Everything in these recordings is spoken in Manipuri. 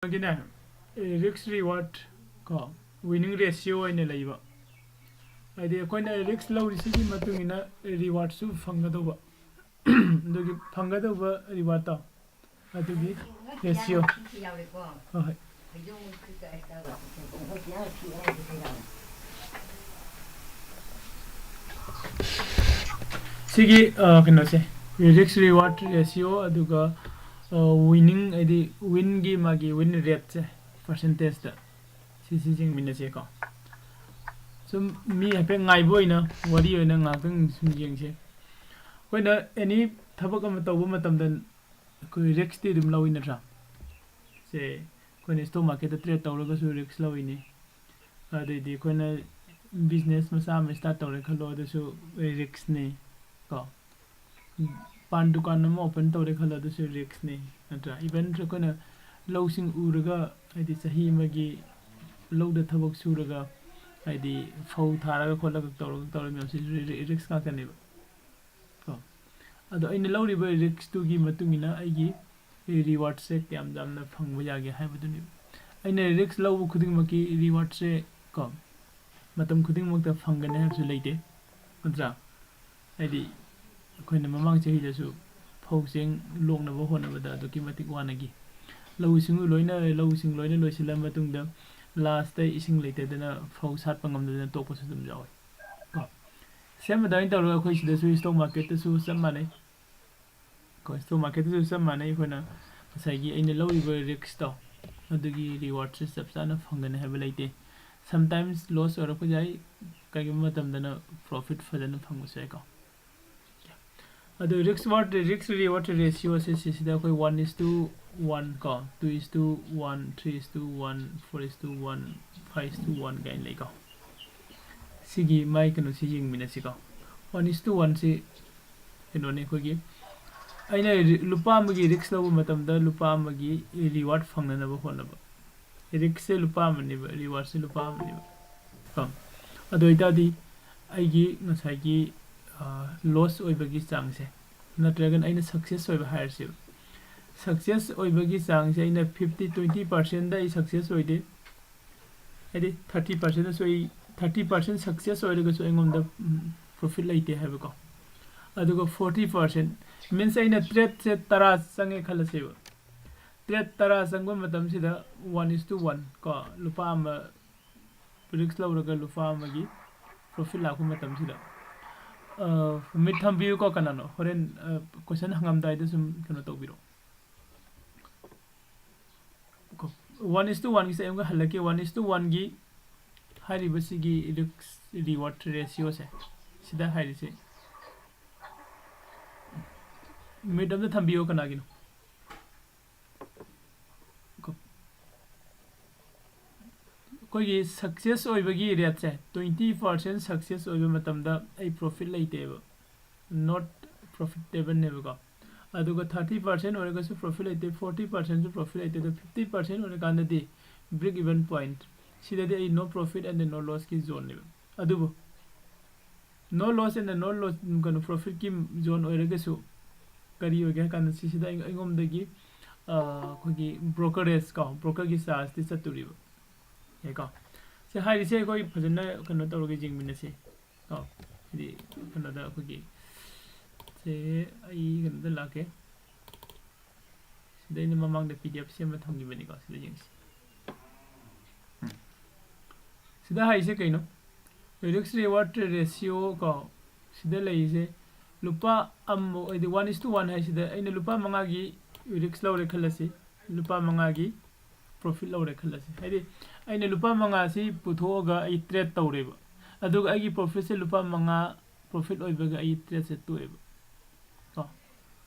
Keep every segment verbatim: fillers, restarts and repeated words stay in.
ꯒꯤꯅꯦ, risk reward ꯀꯣ, winning ratio ꯑꯣꯏꯅ ꯂꯩꯕ꯫ ꯍꯥꯏꯗꯤ ꯑꯩꯈꯣꯏꯅ risk ꯂꯧꯔꯤꯁꯤꯒꯤ ꯃꯇꯨꯡ ꯏꯟꯅ rewardꯁꯨ ꯐꯪꯒꯗꯧꯕ꯫ ꯑꯗꯨꯒꯤ ꯐꯪꯒꯗꯧꯕ rewardꯇꯣ, ꯑꯗꯨꯒꯤ ratio꯫ ꯍꯣꯏ, ꯍꯣꯏ꯫ ꯁꯤꯒꯤ, ꯑ, ꯀꯩꯅꯣꯁꯦ, risk reward ratio, ꯑꯗꯨꯒ, ꯑ, winning, ꯍꯥꯏꯗꯤ winꯒꯤ ꯃꯥꯒꯤ win rateꯁꯦ, percentageꯇ꯫ ꯁꯤꯁꯤ ꯌꯦꯡꯃꯤꯟꯅꯁꯦꯀꯣ꯫ ꯁꯨꯝ ꯃꯤ ꯍꯥꯏꯐꯦꯠ ꯉꯥꯏꯕ ꯑꯣꯏꯅ, ꯋꯥꯔꯤ ꯑꯣꯏꯅ ꯉꯥꯏꯍꯥꯛꯇꯪ ꯁꯨꯝ ꯌꯦꯡꯁꯦ꯫ ꯑꯩꯈꯣꯏꯅ any ꯊꯕꯛ ꯑꯃ ꯇꯧꯕ ꯃꯇꯝꯗ ꯑꯩꯈꯣꯏ riskꯇꯤ ꯑꯗꯨꯝ ꯂꯧꯏ ꯅꯠꯇ꯭ꯔꯥ? ꯁꯦ, ꯑꯩꯈꯣꯏꯅ stock marketꯇ trade ꯇꯧꯔꯒꯁꯨ risk ꯂꯧꯏꯅꯤ꯫ ꯑꯗꯩꯗꯤ ꯑꯩꯈꯣꯏꯅ business ꯃꯆꯥ ꯑꯃ start ꯇꯧꯔꯦ ꯈꯜꯂꯣ, ꯑꯗꯨꯁꯨ riskꯅꯤ ꯀꯣ꯫ ꯄꯥꯟ ꯗꯨꯀꯥꯟ ꯑꯃ open ꯇꯧꯔꯦ ꯈꯜꯂꯣ, ꯑꯗꯨꯁꯨ riskꯅꯤ ꯅꯠꯇ꯭ꯔꯥ? Even ꯑꯩꯈꯣꯏꯅ ꯂꯧꯁꯤꯡ ꯎꯔꯒ, ꯍꯥꯏꯗꯤ ꯆꯍꯤ ꯑꯃꯒꯤ ꯂꯧꯗ ꯊꯕꯛ ꯁꯨꯔꯒ, ꯍꯥꯏꯗꯤ ꯐꯧ ꯊꯥꯔꯒ ꯈꯣꯠꯂꯒ ꯇꯧꯔꯒ ꯇꯧꯔꯤ ꯃꯌꯥꯝꯁꯤ ꯔꯤ-, ꯔꯤ-, risk ꯉꯥꯛꯇꯅꯦꯕ ꯀꯣ꯫ ꯑꯗꯣ ꯑꯩꯅ ꯂꯧꯔꯤꯕ riskꯇꯨꯒꯤ ꯃꯇꯨꯡ ꯏꯟꯅ ꯑꯩꯒꯤ rewardꯁꯦ ꯀꯌꯥꯝ ꯌꯥꯝꯅ ꯐꯪꯕ ꯌꯥꯒꯦ ꯍꯥꯏꯕꯗꯨꯅꯦꯕ꯫ ꯑꯩꯅ risk ꯂꯧꯕ ꯈꯨꯗꯤꯡꯃꯛꯀꯤ rewardꯁꯦ ꯀꯣ, ꯃꯇꯝ ꯈꯨꯗꯤꯡꯃꯛꯇ ꯐꯪꯒꯅꯤ ꯍꯥꯏꯕꯁꯨ ꯂꯩꯇꯦ, ꯅꯠꯇ꯭ꯔꯥ? ꯍꯥꯏꯗꯤ ꯑꯩꯈꯣꯏꯅ ꯃꯃꯥꯡ ꯆꯍꯤꯗꯁꯨ ꯐꯧ ꯆꯦꯡ ꯂꯣꯛꯅꯕ ꯍꯣꯠꯅꯕꯗ ꯑꯗꯨꯛꯀꯤ ꯃꯇꯤꯛ ꯋꯥꯅꯈꯤ꯫ ꯂꯧꯎ ꯁꯤꯡꯎ ꯂꯣꯏꯅ, ꯂꯧꯁꯤꯡ ꯂꯣꯏꯅ ꯂꯣꯏꯁꯤꯜꯂ ꯃꯇꯨꯡꯗ lastꯇ ꯏꯁꯤꯡ ꯂꯩꯇꯗꯅ ꯐꯧ ꯁꯥꯠꯄ ꯉꯝꯗꯗꯅ ꯇꯣꯛꯄꯁꯨ ꯑꯗꯨꯝ ꯌꯥꯎꯋꯤ ꯀꯣ꯫ Same ꯑꯗꯨꯃꯥꯏꯅ ꯇꯧꯔꯒ ꯑꯩꯈꯣꯏ ꯁꯤꯗꯁꯨ stock marketꯇꯁꯨ ꯆꯞ ꯃꯥꯟꯅꯩ꯫ ꯑꯩꯈꯣꯏ stock marketꯇꯁꯨ ꯆꯞ ꯃꯥꯟꯅꯩ꯫ ꯑꯩꯈꯣꯏꯅ ꯉꯁꯥꯏꯒꯤ ꯑꯩꯅ ꯂꯧꯔꯤꯕ riskꯇꯣ, ꯑꯗꯨꯒꯤ rewardꯁꯦ ꯆꯞ ꯆꯥꯅ ꯐꯪꯒꯅꯤ ꯍꯥꯏꯕ ꯂꯩꯇꯦ꯫ Sometimes loss ꯑꯣꯏꯔꯛꯄ ꯌꯥꯏ, ꯀꯔꯤꯒꯨꯝꯕ ꯃꯇꯝꯗꯅ profit ꯐꯖꯅ ꯐꯪꯕꯁꯨ ꯌꯥꯏꯀꯣ꯫ ꯑꯗꯨ risk reward, risk reward ratioꯁꯦ ꯁꯤꯁꯤꯗ ꯑꯩꯈꯣꯏ one is to one ꯀꯣ, two is to one, three is to one, four is to one, five is to one ꯀꯥꯏꯅ ꯂꯩꯀꯣ꯫ ꯁꯤꯒꯤ ꯃꯥꯏ ꯀꯩꯅꯣꯁꯤ ꯌꯦꯡꯃꯤꯟꯅꯁꯤꯀꯣ꯫ One is to oneꯁꯤ ꯀꯩꯅꯣꯅꯤ, ꯑꯩꯈꯣꯏꯒꯤ, ꯑꯩꯅ ꯔꯤ-, ꯂꯨꯄꯥ ꯑꯃꯒꯤ risk ꯂꯧꯕ ꯃꯇꯝꯗ ꯂꯨꯄꯥ ꯑꯃꯒꯤ reward ꯐꯪꯅꯅꯕ ꯍꯣꯠꯅꯕ꯫ Riskꯁꯦ ꯂꯨꯄꯥ ꯑꯃꯅꯦꯕ, rewardꯁꯦ ꯂꯨꯄꯥ ꯑꯃꯅꯦꯕ ꯀꯣ꯫ ꯑꯗꯨ ꯑꯣꯏꯇꯥꯔꯗꯤ ꯑꯩꯒꯤ ꯉꯁꯥꯏꯒꯤ, ꯑ, loss ꯑꯣꯏꯕꯒꯤ ꯆꯥꯡꯁꯦ, ꯅꯠꯇ꯭ꯔꯒꯅ ꯑꯩꯅ success ꯑꯣꯏꯕ ꯍꯥꯏꯔꯁꯦꯕ, ꯁꯛꯁꯦꯁ ꯑꯣꯏꯕꯒꯤ ꯆꯥꯡꯁꯦ ꯑꯩꯅ ꯐꯤꯐꯇꯤ, ꯇ꯭ꯋꯦꯟꯇꯤ ꯄꯥꯔꯁꯦꯟꯗ ꯑꯩ ꯁꯛꯁꯦꯁ ꯑꯣꯏꯗꯦ, ꯍꯥꯏꯗꯤ ꯊꯥꯔꯇꯤ ꯄꯥꯔꯁꯦꯟꯗꯁꯨ ꯑꯩ, ꯊꯥꯔꯇꯤ ꯄꯥꯔꯁꯦꯟ ꯁꯛꯁꯦꯁ ꯑꯣꯏꯔꯒꯁꯨ ꯑꯩꯉꯣꯟꯗ ꯄ꯭ꯔꯣꯐꯤꯠ ꯂꯩꯇꯦ ꯍꯥꯏꯕꯀꯣ꯫ ꯑꯗꯨꯒ ꯐꯣꯔꯇꯤ ꯄꯥꯔꯁꯦꯟ, ꯃꯤꯟꯁ ꯑꯩꯅ ꯇ꯭ꯔꯦꯠꯁꯦ ꯇꯔꯥ ꯆꯪꯉꯦ ꯈꯜꯂꯁꯦꯕ꯫ ꯇ꯭ꯔꯦꯠ ꯇꯔꯥ ꯆꯪꯕ ꯃꯇꯝꯁꯤꯗ ꯋꯥꯟ ꯏꯁ ꯇꯨ ꯋꯥꯟ ꯀꯣ, ꯂꯨꯄꯥ ꯑꯃ ꯔꯤꯛꯁ ꯂꯧꯔꯒ ꯂꯨꯄꯥ ꯑꯃꯒꯤ ꯄ꯭ꯔꯣꯐꯤꯠ ꯂꯥꯛꯄ ꯃꯇꯝꯁꯤꯗ, ꯃꯤꯠ ꯊꯝꯕꯤꯌꯨꯀꯣ, ꯀꯅꯥꯅꯣ ꯍꯣꯔꯦꯟ ꯀꯣꯏꯁꯟ ꯍꯪꯉꯝꯗꯥꯏꯗ ꯁꯨꯝ ꯀꯩꯅꯣ ꯇꯧꯕꯤꯔꯣ꯫ ꯋꯥꯟ ꯏꯁ ꯇꯨ ꯋꯥꯟꯒꯤꯁꯦ ꯑꯩ ꯑꯃꯨꯛꯀ ꯍꯜꯂꯛꯀꯦ꯫ ꯋꯥꯟ ꯏꯁ ꯇꯨ ꯋꯥꯟꯒꯤ ꯍꯥꯏꯔꯤꯕꯁꯤꯒꯤ ꯔꯤꯛꯁ ꯔꯤꯋꯥꯔꯗ ꯔꯦꯁꯤꯌꯣꯁꯦ, ꯁꯤꯗ ꯍꯥꯏꯔꯤꯁꯦ, ꯃꯤꯠ ꯑꯝꯇ ꯊꯝꯕꯤꯌꯣ, ꯀꯅꯥꯒꯤꯅꯣ? ꯀꯣ, ꯑꯩꯈꯣꯏꯒꯤ ꯁꯛꯁꯦꯁ ꯑꯣꯏꯕꯒꯤ ꯔꯦꯠꯁꯦ, ꯇ꯭ꯋꯦꯟꯇꯤ ꯄꯥꯔꯁꯦꯟ ꯁꯛꯁꯦꯁ ꯑꯣꯏꯕ ꯃꯇꯝꯗ ꯑꯩ ꯄ꯭ꯔꯣꯐꯤꯠ ꯂꯩꯇꯦꯕ, ꯅꯣꯠ ꯄ꯭ꯔꯣꯐꯤꯇꯦꯕꯜꯅꯦꯕꯀꯣ꯫ ꯑꯗꯨꯒ ꯊꯥꯔꯇꯤ ꯄꯥꯔꯁꯦꯟ ꯑꯣꯏꯔꯒꯁꯨ ꯄ꯭ꯔꯣꯐꯤꯠ ꯂꯩꯇꯦ, ꯐꯣꯔꯇꯤ ꯄꯥꯔꯁꯦꯟꯁꯨ ꯄ꯭ꯔꯣꯐꯤꯠ ꯂꯩꯇꯦ, ꯑꯗꯣ ꯐꯤꯐꯇꯤ ꯄꯥꯔꯁꯦꯟ ꯑꯣꯏꯔꯀꯥꯟꯗꯗꯤ ꯕ꯭ꯔꯦꯛ ꯏꯚꯟ ꯄꯣꯏꯟꯠ, ꯁꯤꯗꯗꯤ ꯑꯩ ꯅꯣ ꯄ꯭ꯔꯣꯐꯤꯠ ꯑꯦꯟ ꯅꯣ ꯂꯣꯁꯀꯤ ꯖꯣꯟꯅꯦꯕ꯫ ꯑꯗꯨꯕꯨ no loss and no loss, ꯀꯩꯅꯣ, ꯄ꯭ꯔꯣꯐꯤꯠꯀꯤ ꯖꯣꯟ ꯑꯣꯏꯔꯒꯁꯨ ꯀꯔꯤ ꯑꯣꯏꯒꯦ ꯍꯥꯏ ꯀꯥꯟꯗ, ꯁꯤꯁꯤꯗ ꯑꯩ-, ꯑꯩꯉꯣꯟꯗꯒꯤ, ꯑ, ꯑꯩꯈꯣꯏꯒꯤ ꯕ꯭ꯔꯣꯀꯔꯦꯖ ꯀꯣ, ꯕ꯭ꯔꯣꯀꯔꯒꯤ ꯆꯥꯔꯖꯇꯤ ꯆꯠꯇꯣꯔꯤꯕ꯫ ꯌꯥꯏꯀꯣ? ꯁꯤ ꯍꯥꯏꯔꯤꯁꯦ ꯑꯩꯈꯣꯏ ꯐꯖꯅ ꯀꯩꯅꯣ ꯇꯧꯔꯒ ꯌꯦꯡꯃꯤꯟꯅꯁꯤ ꯀꯣ꯫ ꯍꯥꯏꯗꯤ ꯀꯩꯅꯣꯗ ꯑꯩꯈꯣꯏꯒꯤ, ꯁꯦ, ꯑꯩ ꯀꯩꯅꯣꯗ ꯂꯥꯛꯀꯦ꯫ ꯁꯤꯗ ꯑꯩꯅ ꯃꯃꯥꯡꯗ ꯄꯤ ꯗꯤ ꯑꯦꯐ ꯁꯦꯝꯃ ꯊꯝꯈꯤꯕꯅꯤꯀꯣ, ꯁꯤꯗ ꯌꯦꯡꯁꯤ꯫ ꯎꯝ꯫ ꯁꯤꯗ ꯍꯥꯏꯁꯦ ꯀꯩꯅꯣ? ꯔꯤꯛꯁ ꯔꯤꯋꯥꯔꯗ ꯔꯦꯁꯤꯌꯣ ꯀꯣ, ꯁꯤꯗ ꯂꯩꯔꯤꯁꯦ ꯂꯨꯄꯥ ꯑꯃ, ꯍꯥꯏꯗꯤ ꯋꯥꯟ ꯏꯁ ꯇꯨ ꯋꯥꯟ ꯍꯥꯏꯁꯤꯗ ꯑꯩꯅ ꯂꯨꯄꯥ ꯃꯉꯥꯒꯤ ꯔꯤꯛꯁ ꯂꯧꯔꯦ ꯈꯜꯂꯁꯤ, ꯂꯨꯄꯥ ꯃꯉꯥꯒꯤ ꯄ꯭ꯔꯣꯐꯤꯠ ꯂꯧꯔꯦ ꯈꯜꯂꯁꯤ꯫ ꯍꯥꯏꯗꯤ ꯑꯩꯅ ꯂꯨꯄꯥ ꯃꯉꯥꯁꯤ ꯄꯨꯊꯣꯛꯑꯒ ꯑꯩ ꯇ꯭ꯔꯦꯠ ꯇꯧꯔꯦꯕ, ꯑꯗꯨꯒ ꯑꯩꯒꯤ ꯄ꯭ꯔꯣꯐꯤꯠꯁꯦ ꯂꯨꯄꯥ ꯃꯉꯥ ꯄ꯭ꯔꯣꯐꯤꯠ ꯑꯣꯏꯕꯒ ꯑꯩ ꯇ꯭ꯔꯦꯠꯁꯦ ꯇꯣꯛꯑꯦꯕ ꯀꯣ꯫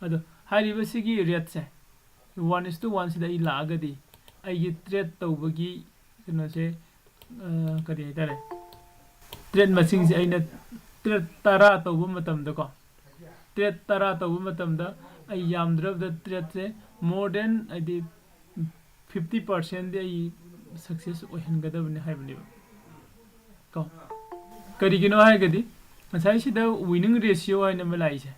ꯑꯗꯣ ꯍꯥꯏꯔꯤꯕꯁꯤꯒꯤ ꯔꯦꯠꯁꯦ ꯋꯥꯟ ꯏꯁ ꯇꯨ ꯋꯥꯟꯁꯤꯗ ꯑꯩ ꯂꯥꯛꯑꯒꯗꯤ ꯑꯩꯒꯤ ꯇ꯭ꯔꯦꯠ ꯇꯧꯕꯒꯤ ꯀꯩꯅꯣꯁꯦ, ꯑ, ꯀꯔꯤ ꯍꯥꯏꯇꯥꯔꯦ, ꯇ꯭ꯔꯦꯠ ꯃꯁꯤꯡꯁꯦ ꯑꯩꯅ ꯇ꯭ꯔꯦꯠ ꯇꯔꯥ ꯇꯧꯕ ꯃꯇꯝꯗꯀꯣ, ꯇ꯭ꯔꯦꯠ ꯇꯔꯥ ꯇꯧꯕ ꯃꯇꯝꯗ ꯑꯩ ꯌꯥꯝꯗ꯭ꯔꯕꯗ ꯇ꯭ꯔꯦꯠꯁꯦ more than, ꯍꯥꯏꯗꯤ, ꯐꯤꯐꯇꯤ ꯄꯥꯔꯁꯦꯟꯗꯤ ꯑꯩ ꯁꯛꯁꯦꯁ ꯑꯣꯏꯍꯟꯒꯗꯕꯅꯤ ꯍꯥꯏꯕꯅꯦꯕ ꯀꯣ꯫ ꯀꯔꯤꯒꯤꯅꯣ ꯍꯥꯏꯔꯒꯗꯤ ꯉꯁꯥꯏ ꯁꯤꯗ ꯋꯤꯅꯤꯡ ꯔꯦꯁꯤꯌꯣ ꯍꯥꯏꯅ ꯑꯃ ꯂꯥꯛꯏꯁꯦ,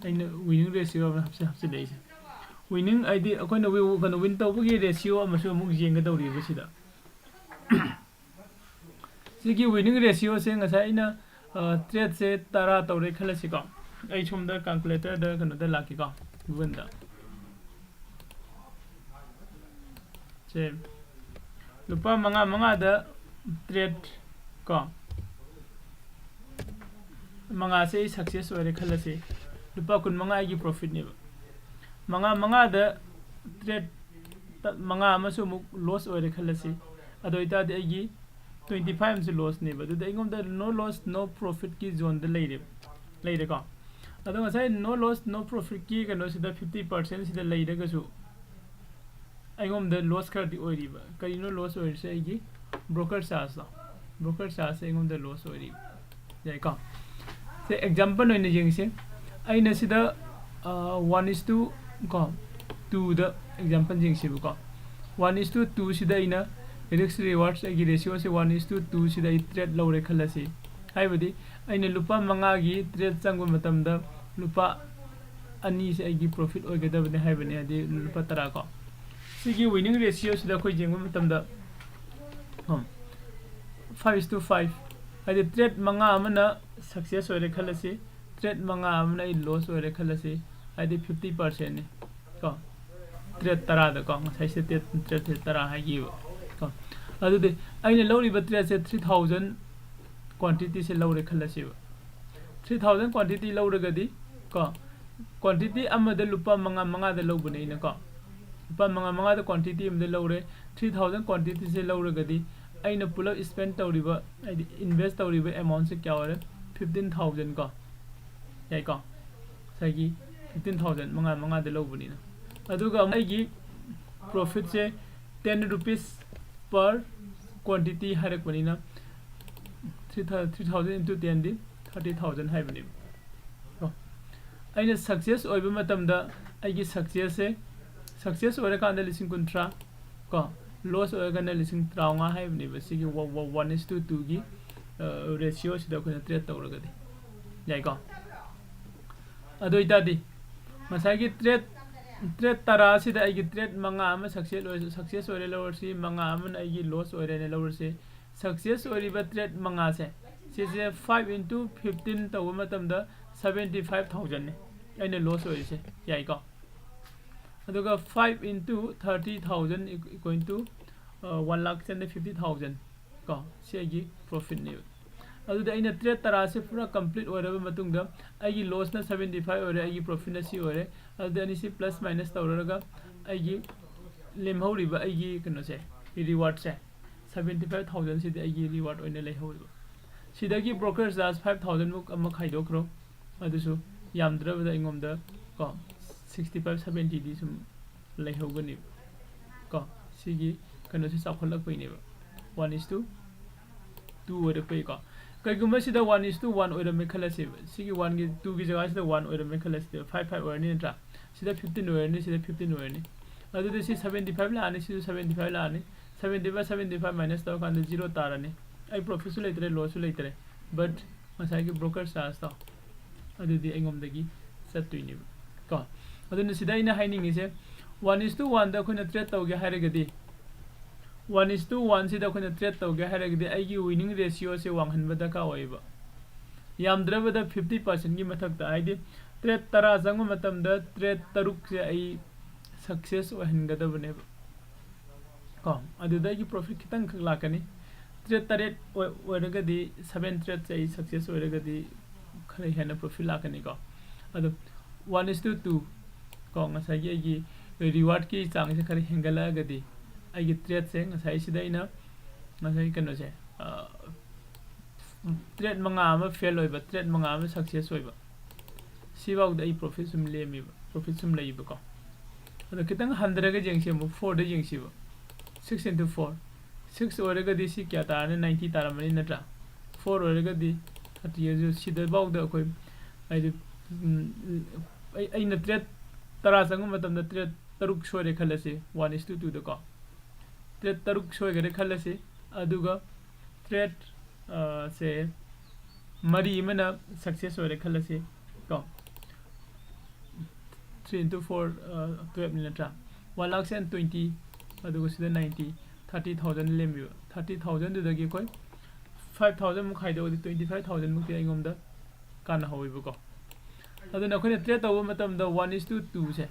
ꯑꯩꯅ ꯋꯤꯅꯤꯡ ꯔꯦꯁꯤꯌꯣ ꯑꯃ ꯍꯥꯞꯆ-, ꯍꯥꯞꯆꯤꯜꯂꯛꯏꯁꯦ꯫ Winning ꯍꯥꯏꯗꯤ ꯑꯩꯈꯣꯏꯅ wi- ꯀꯩꯅꯣ win ꯇꯧꯕꯒꯤ ratio ꯑꯃꯁꯨ ꯑꯃꯨꯛ ꯌꯦꯡꯒꯗꯧꯔꯤꯕ ꯁꯤꯗ꯫ ꯁꯤꯒꯤ winning ratioꯁꯦ ꯉꯁꯥꯏ ꯑꯩꯅ tradeꯁꯦ ꯇꯔꯥ ꯇꯧꯔꯦ ꯈꯜꯂꯁꯤꯀꯣ꯫ ꯑꯩ ꯁꯣꯝꯗ calculatorꯗ ꯀꯩꯅꯣꯗ ꯂꯥꯛꯀꯦꯀꯣ, Googleꯗ꯫ ꯁꯦ, ꯂꯨꯄꯥ ꯃꯉꯥ ꯃꯉꯥꯗ trade ꯀꯣ, ꯃꯉꯥꯁꯦ ꯑꯩ success ꯑꯣꯏꯔꯦ ꯈꯜꯂꯁꯤ꯫ ꯂꯨꯄꯥ ꯀꯨꯟ ꯃꯉꯥ ꯑꯩꯒꯤ profitꯅꯦꯕ꯫ ꯃꯉꯥ ꯃꯉꯥꯗ trade ꯇ- ꯃꯉꯥ ꯑꯃꯁꯨ ꯑꯃꯨꯛ loss ꯑꯣꯏꯔꯦ ꯈꯜꯂꯁꯤ꯫ ꯑꯗꯨ ꯑꯣꯏꯇꯥꯔꯗꯤ ꯑꯩꯒꯤ twenty five ꯑꯃꯁꯨ lossꯅꯦꯕ꯫ ꯑꯗꯨꯗ ꯑꯩꯉꯣꯟꯗ no loss no profitꯀꯤ zoneꯗ ꯂꯩꯔꯦ, ꯂꯩꯔꯦꯀꯣ꯫ ꯑꯗꯣ ꯉꯁꯥꯏ no loss no profitꯀꯤ ꯀꯩꯅꯣꯁꯤꯗ fifty percentꯁꯤꯗ ꯂꯩꯔꯒꯁꯨ ꯑꯩꯉꯣꯟꯗ loss ꯈꯔꯗꯤ ꯑꯣꯏꯔꯤꯕ꯫ ꯀꯔꯤꯅꯣ loss ꯑꯣꯏꯔꯤꯁꯦ? ꯑꯩꯒꯤ broker chargeꯇꯣ, broker chargeꯁꯦ ꯑꯩꯉꯣꯟꯗ loss ꯑꯣꯏꯔꯤꯕ꯫ ꯌꯥꯏꯀꯣ? ꯁꯦ, example ꯑꯣꯏꯅ ꯌꯦꯡꯁꯦ꯫ ꯑꯩꯅ ꯁꯤꯗ one is to ꯀꯣ, twoꯗ example ꯌꯦꯡꯁꯦꯕꯀꯣ꯫ One is to twoꯁꯤꯗ ꯑꯩꯅ risk rewards ꯑꯩꯒꯤ ratioꯁꯦ one is to twoꯁꯤꯗ ꯑꯩ trade ꯂꯧꯔꯦ ꯈꯜꯂꯁꯤ꯫ ꯍꯥꯏꯕꯗꯤ ꯑꯩꯅ ꯂꯨꯄꯥ ꯃꯉꯥꯒꯤ trade ꯆꯪꯕ ꯃꯇꯝꯗ ꯂꯨꯄꯥ ꯑꯅꯤꯁꯦ ꯑꯩꯒꯤ profit ꯑꯣꯏꯒꯗꯕꯅꯤ ꯍꯥꯏꯕꯅꯤ, ꯍꯥꯏꯗꯤ ꯂꯨꯄꯥ ꯇꯔꯥ ꯀꯣ꯫ ꯁꯤꯒꯤ winning ratioꯁꯤꯗ ꯑꯩꯈꯣꯏ ꯌꯦꯡꯕ ꯃꯇꯝꯗ five is to five, ꯍꯥꯏꯗꯤ trade ꯃꯉꯥ ꯑꯃꯅ success ꯑꯣꯏꯔꯦ ꯈꯜꯂꯁꯤ, trade ꯃꯉꯥ ꯑꯃꯅ ꯑꯩ loss ꯑꯣꯏꯔꯦ ꯈꯜꯂꯁꯤ, ꯍꯥꯏꯗꯤ fifty percentꯅꯤ ꯀꯣ꯫ Trade ꯇꯔꯥꯗꯀꯣ, ꯉꯁꯥꯏ ꯁꯤ trade, tradeꯁꯦ ꯇꯔꯥ ꯍꯥꯏꯈꯤꯕ ꯀꯣ꯫ ꯑꯗꯨꯗꯤ ꯑꯩꯅ ꯂꯧꯔꯤꯕ tradeꯁꯦ three thousand quantityꯁꯦ ꯂꯧꯔꯦ ꯈꯜꯂꯁꯤꯕ꯫ Three thousand quantity ꯂꯧꯔꯒꯗꯤ ꯀꯣ, quantity ꯑꯃꯗ ꯂꯨꯄꯥ ꯃꯉꯥ ꯃꯉꯥꯗ ꯂꯧꯕꯅꯦ ꯑꯩꯅ ꯀꯣ꯫ ꯂꯨꯄꯥ ꯃꯉꯥ ꯃꯉꯥꯗ quantity ꯑꯃꯗ ꯂꯧꯔꯦ, three thousand quantityꯁꯦ ꯂꯧꯔꯒꯗꯤ ꯑꯩꯅ ꯄꯨꯂꯞ spend ꯇꯧꯔꯤꯕ, ꯍꯥꯏꯗꯤ invest ꯇꯧꯔꯤꯕ amountꯁꯦ ꯀꯌꯥ ꯑꯣꯏꯔꯦ? Fifteen thousand ꯀꯣ꯫ ꯌꯥꯏꯀꯣ? ꯉꯁꯥꯏꯒꯤ fifteen thousand, ꯃꯉꯥ ꯃꯉꯥꯗ ꯂꯧꯕꯅꯤꯅ꯫ ꯑꯗꯨꯒ ꯑꯃꯨꯛ ꯑꯩꯒꯤ profitꯁꯦ ten rupees per quantity ꯍꯥꯏꯔꯛꯄꯅꯤꯅ, three thou-, three thousand into tenꯗꯤ thirty thousand ꯍꯥꯏꯕꯅꯦꯕ꯫ ꯀꯣ? ꯑꯩꯅ success ꯑꯣꯏꯕ ꯃꯇꯝꯗ ꯑꯩꯒꯤ successꯁꯦ, success ꯑꯣꯏꯔꯀꯥꯟꯗ ꯂꯤꯁꯤꯡ ꯀꯨꯟꯊ꯭ꯔꯥ ꯀꯣ, loss ꯑꯣꯏꯔꯒꯅ ꯂꯤꯁꯤꯡ ꯇꯔꯥꯃꯉꯥ ꯍꯥꯏꯕꯅꯦꯕ ꯁꯤꯒꯤ ꯋ-, ꯋ-, one is to twoꯒꯤ, ꯑ, ratioꯁꯤꯗ ꯑꯩꯈꯣꯏꯅ trade ꯇꯧꯔꯒꯗꯤ꯫ ꯌꯥꯏꯀꯣ? ꯑꯗꯨ ꯑꯣꯏꯇꯥꯔꯗꯤ ꯉꯁꯥꯏꯒꯤ trade ꯇ꯭ꯔꯦꯠ ꯇꯔꯥꯁꯤꯗ ꯑꯩꯒꯤ ꯇ꯭ꯔꯦꯠ ꯃꯉꯥ ꯑꯃ ꯁꯛꯁꯦꯁ ꯑꯣꯏꯔꯦ, ꯁꯛꯁꯦꯁ ꯑꯣꯏꯔꯦ ꯂꯧꯔꯁꯤ, ꯃꯉꯥ ꯑꯃꯅ ꯑꯩꯒꯤ ꯂꯣꯁ ꯑꯣꯏꯔꯦꯅ ꯂꯧꯔꯁꯤ꯫ ꯁꯛꯁꯦꯁ ꯑꯣꯏꯔꯤꯕ ꯇ꯭ꯔꯦꯠ ꯃꯉꯥꯁꯦ, ꯁꯤꯁꯦ five into fifteen ꯇꯧꯕ ꯃꯇꯝꯗ seventy five thousandꯅꯤ ꯑꯩꯅ ꯂꯣꯁ ꯑꯣꯏꯔꯤꯁꯦ, ꯌꯥꯏꯀꯣ? ꯑꯗꯨꯒ five into thirty thousand equal to, uh, one lakh seventy fifty thousand ꯀꯣ, ꯁꯤ ꯑꯩꯒꯤ ꯄ꯭ꯔꯣꯐꯤꯠꯅꯦꯕ꯫ ꯑꯗꯨꯗꯤ ꯑꯩꯅ ꯇ꯭ꯔꯦꯠ ꯇꯔꯥꯁꯦ ꯄꯨꯔꯥ ꯀꯝꯄ꯭ꯂꯤꯠ ꯑꯣꯏꯔꯕ ꯃꯇꯨꯡꯗ ꯑꯩꯒꯤ ꯂꯣꯁꯅ seventy five ꯑꯣꯏꯔꯦ, ꯑꯩꯒꯤ ꯄ꯭ꯔꯣꯐꯤꯠꯅ ꯁꯤ ꯑꯣꯏꯔꯦ꯫ ꯑꯗꯨꯗꯤ ꯑꯅꯤꯁꯤ ꯄ꯭ꯂꯁ ꯃꯥꯏꯅꯁ ꯇꯧꯔꯒ ꯑꯩꯒꯤ ꯂꯦꯝꯍꯧꯔꯤꯕ ꯑꯩꯒꯤ ꯀꯩꯅꯣꯁꯦ, ꯔꯤꯋꯥꯔꯗꯁꯦ, seventy five thousandꯁꯤꯗꯤ ꯑꯩꯒꯤ ꯔꯤꯋꯥꯔꯗ ꯑꯣꯏꯅ ꯂꯩꯍꯧꯔꯤꯕ꯫ ꯁꯤꯗꯒꯤ ꯕ꯭ꯔꯣꯀꯔ ꯆꯥꯔꯖ five thousandꯃꯨꯛ ꯑꯃ ꯈꯥꯏꯗꯣꯛꯈ꯭ꯔꯣ, ꯑꯗꯨꯁꯨ ꯌꯥꯝꯗ꯭ꯔꯕꯗ ꯑꯩꯉꯣꯟꯗ ꯀꯣ, sixty five seventyꯗꯤ ꯁꯨꯝ ꯂꯩꯍꯧꯒꯅꯦꯕ ꯀꯣ꯫ ꯁꯤꯒꯤ ꯀꯩꯅꯣꯁꯦ ꯆꯥꯎꯈꯠꯂꯛꯄꯩꯅꯦꯕ, one is to two ꯑꯣꯏꯔꯛꯄꯩꯀꯣ꯫ ꯀꯩꯒꯨꯝꯕ ꯁꯤꯗ one is to one ꯑꯣꯏꯔꯝꯃꯦ ꯈꯜꯂꯁꯦꯕ, ꯁꯤꯒꯤ oneꯒꯤ twoꯒꯤ ꯖꯒꯥꯁꯤꯗ one ꯑꯣꯏꯔꯝꯃꯦ ꯈꯜꯂꯁꯤꯗ, five five ꯑꯣꯏꯔꯅꯤ ꯅꯠꯇ꯭ꯔꯥ? ꯁꯤꯗ fifteen ꯑꯣꯏꯔꯅꯤ, ꯁꯤꯗ fifteen ꯑꯣꯏꯔꯅꯤ꯫ ꯑꯗꯨꯗꯤ ꯁꯤ seventy five ꯂꯥꯛꯑꯅꯤ, ꯁꯤꯁꯨ seventy five ꯂꯥꯛꯑꯅꯤ꯫ Seventy five seventy five minus ꯇꯧꯔꯀꯥꯟꯗ zero ꯇꯥꯔꯅꯤ꯫ ꯑꯩ ꯄ꯭ꯔꯣꯐꯤꯠꯁꯨ ꯂꯩꯇ꯭ꯔꯦ, ꯂꯣꯁꯁꯨ ꯂꯩꯇ꯭ꯔꯦ, ꯕꯠ ꯉꯁꯥꯏꯒꯤ ꯕ꯭ꯔꯣꯀꯔ ꯆꯥꯔꯖꯇꯣ ꯑꯗꯨꯗꯤ ꯑꯩꯉꯣꯟꯗꯒꯤ ꯆꯠꯇꯣꯏꯅꯦꯕ ꯀꯣ꯫ ꯑꯗꯨꯅ ꯁꯤꯗ ꯑꯩꯅ ꯍꯥꯏꯅꯤꯡꯉꯤꯁꯦ, one is to oneꯗ ꯑꯩꯈꯣꯏꯅ ꯇ꯭ꯔꯦꯠ ꯇꯧꯒꯦ ꯍꯥꯏꯔꯒꯗꯤ, one is to oneꯁꯤꯗ ꯑꯩꯈꯣꯏꯅ ꯇ꯭ꯔꯦꯠ ꯇꯧꯒꯦ ꯍꯥꯏꯔꯒꯗꯤ ꯑꯩꯒꯤ ꯋꯤꯅꯤꯡ ꯔꯦꯁꯤꯌꯣꯁꯦ ꯋꯥꯡꯍꯟꯕ ꯗꯔꯀꯥꯔ ꯑꯣꯏꯌꯦꯕ꯫ ꯌꯥꯝꯗ꯭ꯔꯕꯗ fifty percentꯀꯤ ꯃꯊꯛꯇ, ꯍꯥꯏꯗꯤ ꯇ꯭ꯔꯦꯠ ꯇꯔꯥ ꯆꯪꯕ ꯃꯇꯝꯗ ꯇ꯭ꯔꯦꯠ ꯇꯔꯨꯛꯁꯦ ꯑꯩ ꯁꯛꯁꯦꯁ ꯑꯣꯏꯍꯟꯒꯗꯕꯅꯦꯕ ꯀꯣ꯫ ꯑꯗꯨꯗ ꯑꯩꯒꯤ ꯄ꯭ꯔꯣꯐꯤꯠ ꯈꯤꯇꯪꯈꯛ ꯂꯥꯛꯀꯅꯤ꯫ ꯇ꯭ꯔꯦꯠ ꯇꯔꯦꯠ ꯑꯣꯏ-, ꯑꯣꯏꯔꯒꯗꯤ, seven trade ꯑꯩ ꯁꯛꯁꯦꯁ ꯑꯣꯏꯔꯒꯗꯤ ꯈꯔ ꯍꯦꯟꯅ ꯄ꯭ꯔꯣꯐꯤꯠ ꯂꯥꯛꯀꯅꯤꯀꯣ꯫ ꯑꯗꯣ one is to two ꯀꯣ, ꯉꯁꯥꯏꯒꯤ ꯑꯩꯒꯤ ꯔꯤꯋꯥꯔꯗꯀꯤ ꯆꯥꯡꯁꯦ ꯈꯔ ꯍꯦꯟꯒꯠꯂꯛꯑꯒꯗꯤ, ꯑꯩꯒꯤ ꯇ꯭ꯔꯦꯠꯁꯦ ꯉꯁꯥꯏꯁꯤꯗ ꯑꯩꯅ ꯉꯁꯥꯏ ꯀꯩꯅꯣꯁꯦ, ꯑ, ꯇ꯭ꯔꯦꯠ ꯃꯉꯥ ꯑꯃ ꯐꯦꯜ ꯑꯣꯏꯕ, ꯇ꯭ꯔꯦꯠ ꯃꯉꯥ ꯑꯃ ꯁꯛꯁꯦꯁ ꯑꯣꯏꯕ, ꯁꯤꯐꯥꯎꯗ ꯑꯩ ꯄ꯭ꯔꯣꯐꯤꯠ ꯁꯨꯝ ꯂꯦꯝꯃꯤꯕ, ꯄ꯭ꯔꯣꯐꯤꯠ ꯁꯨꯝ ꯂꯩꯕꯀꯣ꯫ ꯑꯗꯣ ꯈꯤꯇꯪ ꯍꯟꯊꯔꯒ ꯌꯦꯡꯁꯤ, ꯑꯃꯨꯛ fourꯗ ꯌꯦꯡꯁꯤꯕ꯫ Six into four, six ꯑꯣꯏꯔꯒꯗꯤ ꯁꯤ ꯀꯌꯥ ꯇꯥꯔꯅꯤ? Ninety ꯇꯥꯔꯝꯃꯅꯤ ꯅꯠꯇ꯭ꯔꯥ? Four ꯑꯣꯏꯔꯒꯗꯤ thirty, ꯑꯗꯨ ꯁꯤꯗꯐꯥꯎꯗ ꯑꯩꯈꯣꯏ, ꯍꯥꯏꯗꯤ, ꯎꯝ, ꯑꯩ-, ꯑꯩꯅ ꯇ꯭ꯔꯦꯠ ꯇꯔꯥ ꯆꯪꯕ ꯃꯇꯝꯗ ꯇ꯭ꯔꯦꯠ ꯇꯔꯨꯛ ꯁꯣꯏꯔꯦ ꯈꯜꯂꯁꯤ, one is to twoꯗꯀꯣ꯫ ꯇ꯭ꯔꯦꯠ ꯇꯔꯨꯛ ꯁꯣꯏꯈꯔꯦ ꯈꯜꯂꯁꯤ, ꯑꯗꯨꯒ ꯇ꯭ꯔꯦꯠ, ꯑ, ꯁꯦ ꯃꯔꯤ ꯑꯃꯅ ꯁꯛꯁꯦꯁ ꯑꯣꯏꯔꯦ ꯈꯜꯂꯁꯤ ꯀꯣ꯫ three into four twelve ꯅꯤ ꯅꯠꯇ꯭ꯔꯥ? One lakh and twenty, ꯑꯗꯨꯒ ꯁꯤꯗ ninety, thirty thousand ꯂꯦꯝꯃꯤꯕ꯫ Thirty thousand ꯗꯨꯗꯒꯤ ꯑꯩꯈꯣꯏ five thousand ꯑꯃꯨꯛ ꯈꯥꯏꯗꯣꯛꯑꯗꯤ twenty five thousand ꯃꯨꯛꯇꯤ ꯑꯩꯉꯣꯟꯗ ꯀꯥꯟꯅꯍꯧꯋꯦꯕꯀꯣ꯫ ꯑꯗꯨꯅ ꯑꯩꯈꯣꯏꯅ trade ꯇꯧꯕ ꯃꯇꯝꯗ one is to two ꯁꯦ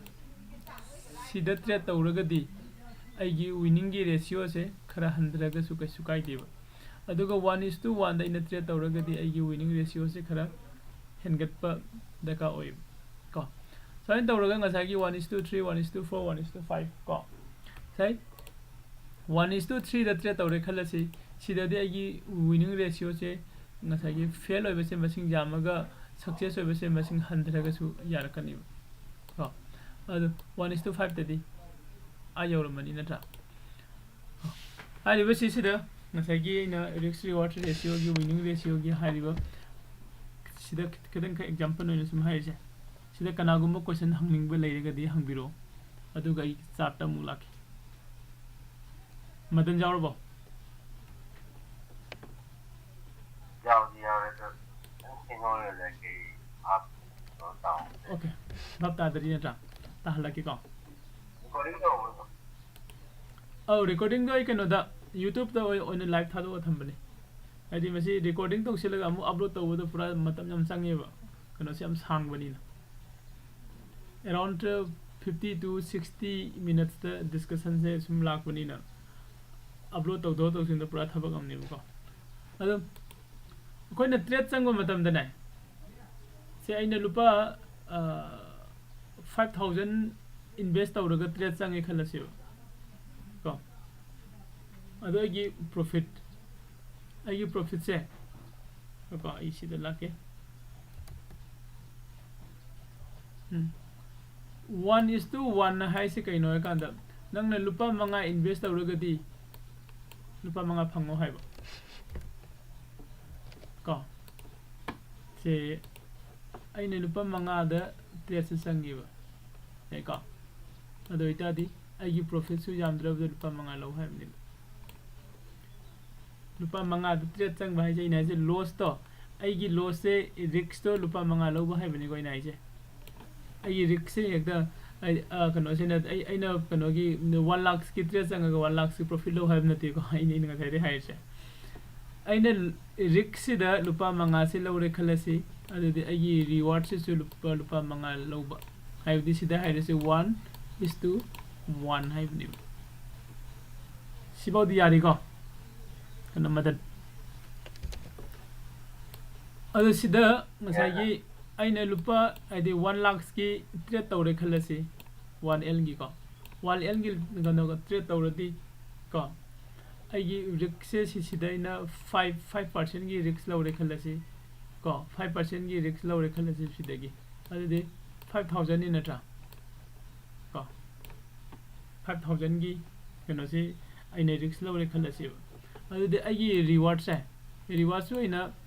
ꯁꯤꯗ trade ꯇꯧꯔꯒꯗꯤ ꯑꯩꯒꯤ winning ꯒꯤ ratio ꯁꯦ ꯈꯔ ꯍꯟꯊꯔꯒꯁꯨ ꯀꯩꯁꯨ ꯀꯥꯏꯗꯦꯕ꯫ ꯑꯗꯨꯒ one is to one ꯗ ꯑꯩꯅ trade ꯇꯧꯔꯒꯗꯤ ꯑꯩꯒꯤ winning ratio ꯁꯦ ꯈꯔ ꯍꯦꯟꯒꯠꯄ ꯗꯔꯀꯥꯔ ꯑꯣꯏꯌꯦꯕ ꯀꯣ꯫ ꯁꯨꯃꯥꯏꯅ ꯇꯧꯔꯒ ꯉꯁꯥꯏꯒꯤ one is to three, one is to four, one is to five ꯀꯣ, ꯉꯁꯥꯏ one is to three the trade ꯇꯧꯔꯦ ꯈꯜꯂꯁꯤ꯫ ꯁꯤꯗꯗꯤ ꯑꯩꯒꯤ winning ratio ꯁꯦ ꯉꯁꯥꯏꯒꯤ fail ꯑꯣꯏꯕꯁꯦ ꯃꯁꯤꯡ ꯌꯥꯝꯃꯒ success ꯑꯣꯏꯕꯁꯦ ꯃꯁꯤꯡ ꯍꯟꯊꯔꯒꯁꯨ ꯌꯥꯔꯛꯀꯅꯤꯕ ꯀꯣ꯫ ꯑꯗꯨ one is to five ꯇꯗꯤ ꯑꯥ ꯌꯧꯔꯝꯃꯅꯤ ꯅꯠꯇ꯭ꯔꯥ? ꯍꯥꯏꯔꯤꯕꯁꯤꯁꯤꯗ ꯉꯁꯥꯏꯒꯤ ꯑꯩꯅ risk reward ratio ꯒꯤ winning ratio ꯒꯤ ꯍꯥꯏꯔꯤꯕ ꯁꯤꯗ ꯈꯤꯇꯪ example ꯑꯣꯏꯅ ꯁꯨꯝ ꯍꯥꯏꯔꯤꯁꯦ꯫ ꯁꯤꯗ ꯀꯅꯥꯒꯨꯝꯕ question ꯍꯪꯅꯤꯡꯕ ꯂꯩꯔꯒꯗꯤ ꯍꯪꯕꯤꯔꯛꯑꯣ, ꯑꯗꯨꯒ ꯑꯩ chart ꯇ ꯑꯃꯨꯛ ꯂꯥꯛꯀꯦ꯫ ꯃꯗꯟ ꯌꯥꯎꯔꯕꯣ? ꯌꯥꯎꯗꯤ ꯌꯥꯎꯔꯦ, ꯑꯗꯣ ꯈꯤꯇꯪ ꯊꯦꯡꯍꯧꯔꯦ, ꯑꯗꯒꯤ ꯚꯥꯞ ꯀꯩꯅꯣ ꯇꯧꯍꯧꯗ꯭ꯔꯦ꯫ Okay, ꯚꯥꯞ ꯇꯥꯗꯔꯤ ꯅꯠꯇ꯭ꯔꯥ? ꯇꯥꯍꯜꯂꯛꯀꯦꯀꯣ꯫ Recording ꯇꯧꯕ꯭ꯔꯣ? ꯑꯧ, recording ꯗꯣ ꯑꯩ ꯀꯩꯅꯣꯗ, YouTube ꯇ ꯑꯣꯏ-, ꯑꯣꯏꯅ live ꯊꯥꯗꯣꯛꯑ ꯊꯝꯕꯅꯦ꯫ ꯍꯥꯏꯗꯤ ꯃꯁꯤ recording ꯇꯧꯁꯤꯜꯂꯒ ꯑꯃꯨꯛ upload ꯇꯧꯕꯗꯣ ꯄꯨꯔꯥ ꯃꯇꯝ ꯌꯥꯝ ꯆꯪꯉꯦꯕ, ꯀꯩꯅꯣꯁꯦ ꯌꯥꯝ ꯁꯥꯡꯕꯅꯤꯅ꯫ Around fifty to sixty minutes ꯇ discussion ꯁꯦ ꯁꯨꯝ ꯂꯥꯛꯄꯅꯤꯅ upload ꯇꯧꯊꯣꯛ ꯇꯧꯁꯤꯟꯗ ꯄꯨꯔꯥ ꯊꯕꯛ ꯑꯃꯅꯦꯕꯀꯣ꯫ ꯑꯗꯣ ꯑꯩꯈꯣꯏꯅ trade ꯆꯪꯕ ꯃꯇꯝꯗꯅꯦ, ꯁꯦ ꯑꯩꯅ ꯂꯨꯄꯥ, ꯑ, five thousand invest ꯇꯧꯔꯒ trade ꯆꯪꯉꯦ ꯈꯜꯂꯁꯦꯕ ꯀꯣ꯫ ꯑꯗꯣ ꯑꯩꯒꯤ profit, ꯑꯩꯒꯤ profit ꯁꯦ, ꯉꯥꯏꯈꯣ, ꯑꯩ ꯁꯤꯗ ꯂꯥꯛꯀꯦ꯫ ꯎꯝ꯫ One is to one ꯍꯥꯏꯁꯦ ꯀꯩꯅꯣ ꯍꯥꯏꯀꯥꯟꯗ, ꯅꯪꯅ ꯂꯨꯄꯥ ꯃꯉꯥ invest ꯇꯧꯔꯒꯗꯤ ꯂꯨꯄꯥ ꯃꯉꯥ ꯐꯪꯉꯣ ꯍꯥꯏꯕ ꯀꯣ꯫ ꯁꯦ ꯑꯩꯅ ꯂꯨꯄꯥ ꯃꯉꯥꯗ trade ꯁꯦ ꯆꯪꯉꯦꯕ, ꯌꯥꯏꯀꯣ? ꯑꯗꯨ ꯑꯣꯏꯇꯥꯔꯗꯤ ꯑꯩꯒꯤ profit ꯁꯨ ꯌꯥꯝꯗ꯭ꯔꯕꯗ ꯂꯨꯄꯥ ꯃꯉꯥ ꯂꯧ ꯍꯥꯏꯕꯅꯦꯕ꯫ ꯂꯨꯄꯥ ꯃꯉꯥꯗ trade ꯆꯪꯕ ꯍꯥꯏꯁꯦ, ꯑꯩꯅ ꯍꯥꯏꯁꯦ loss ꯇꯣ, ꯑꯩꯒꯤ loss ꯁꯦ, risk ꯇꯣ ꯂꯨꯄꯥ ꯃꯉꯥ ꯂꯧꯕ ꯍꯥꯏꯕꯅꯤꯀꯣ ꯑꯩꯅ ꯍꯥꯏꯁꯦ꯫ ꯑꯩꯒꯤ ꯔꯤꯛꯁꯁꯦ ꯍꯦꯛꯇ ꯑꯩ, ꯑ, ꯀꯩꯅꯣꯁꯤꯅ ꯑꯩ, ꯑꯩꯅ ꯀꯩꯅꯣꯒꯤ ꯋꯥꯟ ꯂꯥꯛꯁꯀꯤ ꯇ꯭ꯔꯦꯠ ꯆꯪꯉꯒ ꯋꯥꯟ ꯂꯥꯛꯁꯀꯤ ꯄ꯭ꯔꯣꯐꯤꯠ ꯂꯧ ꯍꯥꯏꯕ ꯅꯠꯇꯦꯀꯣ꯫ ꯑꯩꯅ, ꯑꯩꯅ ꯉꯁꯥꯏꯗꯩ ꯍꯥꯏꯔꯤꯁꯦ, ꯑꯩꯅ ꯔꯤꯛꯁꯁꯤꯗ ꯂꯨꯄꯥ ꯃꯉꯥꯁꯤ ꯂꯧꯔꯦ ꯈꯜꯂꯁꯤ, ꯑꯗꯨꯗꯤ ꯑꯩꯒꯤ ꯔꯤꯋꯥꯔꯗꯁꯤꯁꯨ ꯂꯨꯄꯥ, ꯂꯨꯄꯥ ꯃꯉꯥ ꯂꯧꯕ ꯍꯥꯏꯕꯗꯤ ꯁꯤꯗ ꯍꯥꯏꯔꯤꯁꯦ ꯋꯥꯟ ꯏꯁ ꯇꯨ ꯋꯥꯟ ꯍꯥꯏꯕꯅꯦꯕ꯫ ꯁꯤꯐꯥꯎꯗꯤ ꯌꯥꯔꯤꯀꯣ? ꯀꯩꯅꯣ ꯃꯗꯟ, ꯑꯗꯨ ꯁꯤꯗ ꯉꯁꯥꯏꯒꯤ ꯑꯩꯅ ꯂꯨꯄꯥ, ꯍꯥꯏꯗꯤ ꯋꯥꯟ ꯂꯥꯛꯁꯀꯤ ꯇ꯭ꯔꯦꯠ ꯇꯧꯔꯦ ꯈꯜꯂꯁꯤ, ꯋꯥꯟ ꯑꯦꯜꯒꯤꯀꯣ, ꯋꯥꯟ ꯑꯦꯜꯒꯤ ꯀꯩꯅꯣꯒ ꯇ꯭ꯔꯦꯠ ꯇꯧꯔꯗꯤ ꯀꯣ, ꯑꯩꯒꯤ ꯔꯤꯛꯁꯁꯦ ꯁꯤꯁꯤꯗ ꯑꯩꯅ ꯐꯥꯏꯚ, ꯐꯥꯏꯚ ꯄꯥꯔꯁꯦꯟꯒꯤ ꯔꯤꯛꯁ ꯂꯧꯔꯦ ꯈꯜꯂꯁꯤ ꯀꯣ, ꯐꯥꯏꯚ ꯄꯥꯔꯁꯦꯟꯒꯤ ꯔꯤꯛꯁ ꯂꯧꯔꯦ ꯈꯜꯂꯁꯤ ꯁꯤꯗꯒꯤ, ꯑꯗꯨꯗꯤ ꯐꯥꯏꯚ ꯊꯥꯎꯖꯟꯅꯤ ꯅꯠꯇ꯭ꯔꯥ ꯀꯣ? ꯐꯥꯏꯚ ꯊꯥꯎꯖꯟꯒꯤ ꯀꯩꯅꯣꯁꯤ ꯑꯩꯅ ꯔꯤꯛꯁ ꯂꯧꯔꯦ ꯈꯜꯂꯁꯦꯕ꯫ ꯑꯗꯨꯗꯤ ꯑꯩꯒꯤ ꯔꯤꯋꯥꯔꯗꯁꯦ, ꯔꯤꯋꯥꯔꯗꯁꯨ ꯑꯩꯅ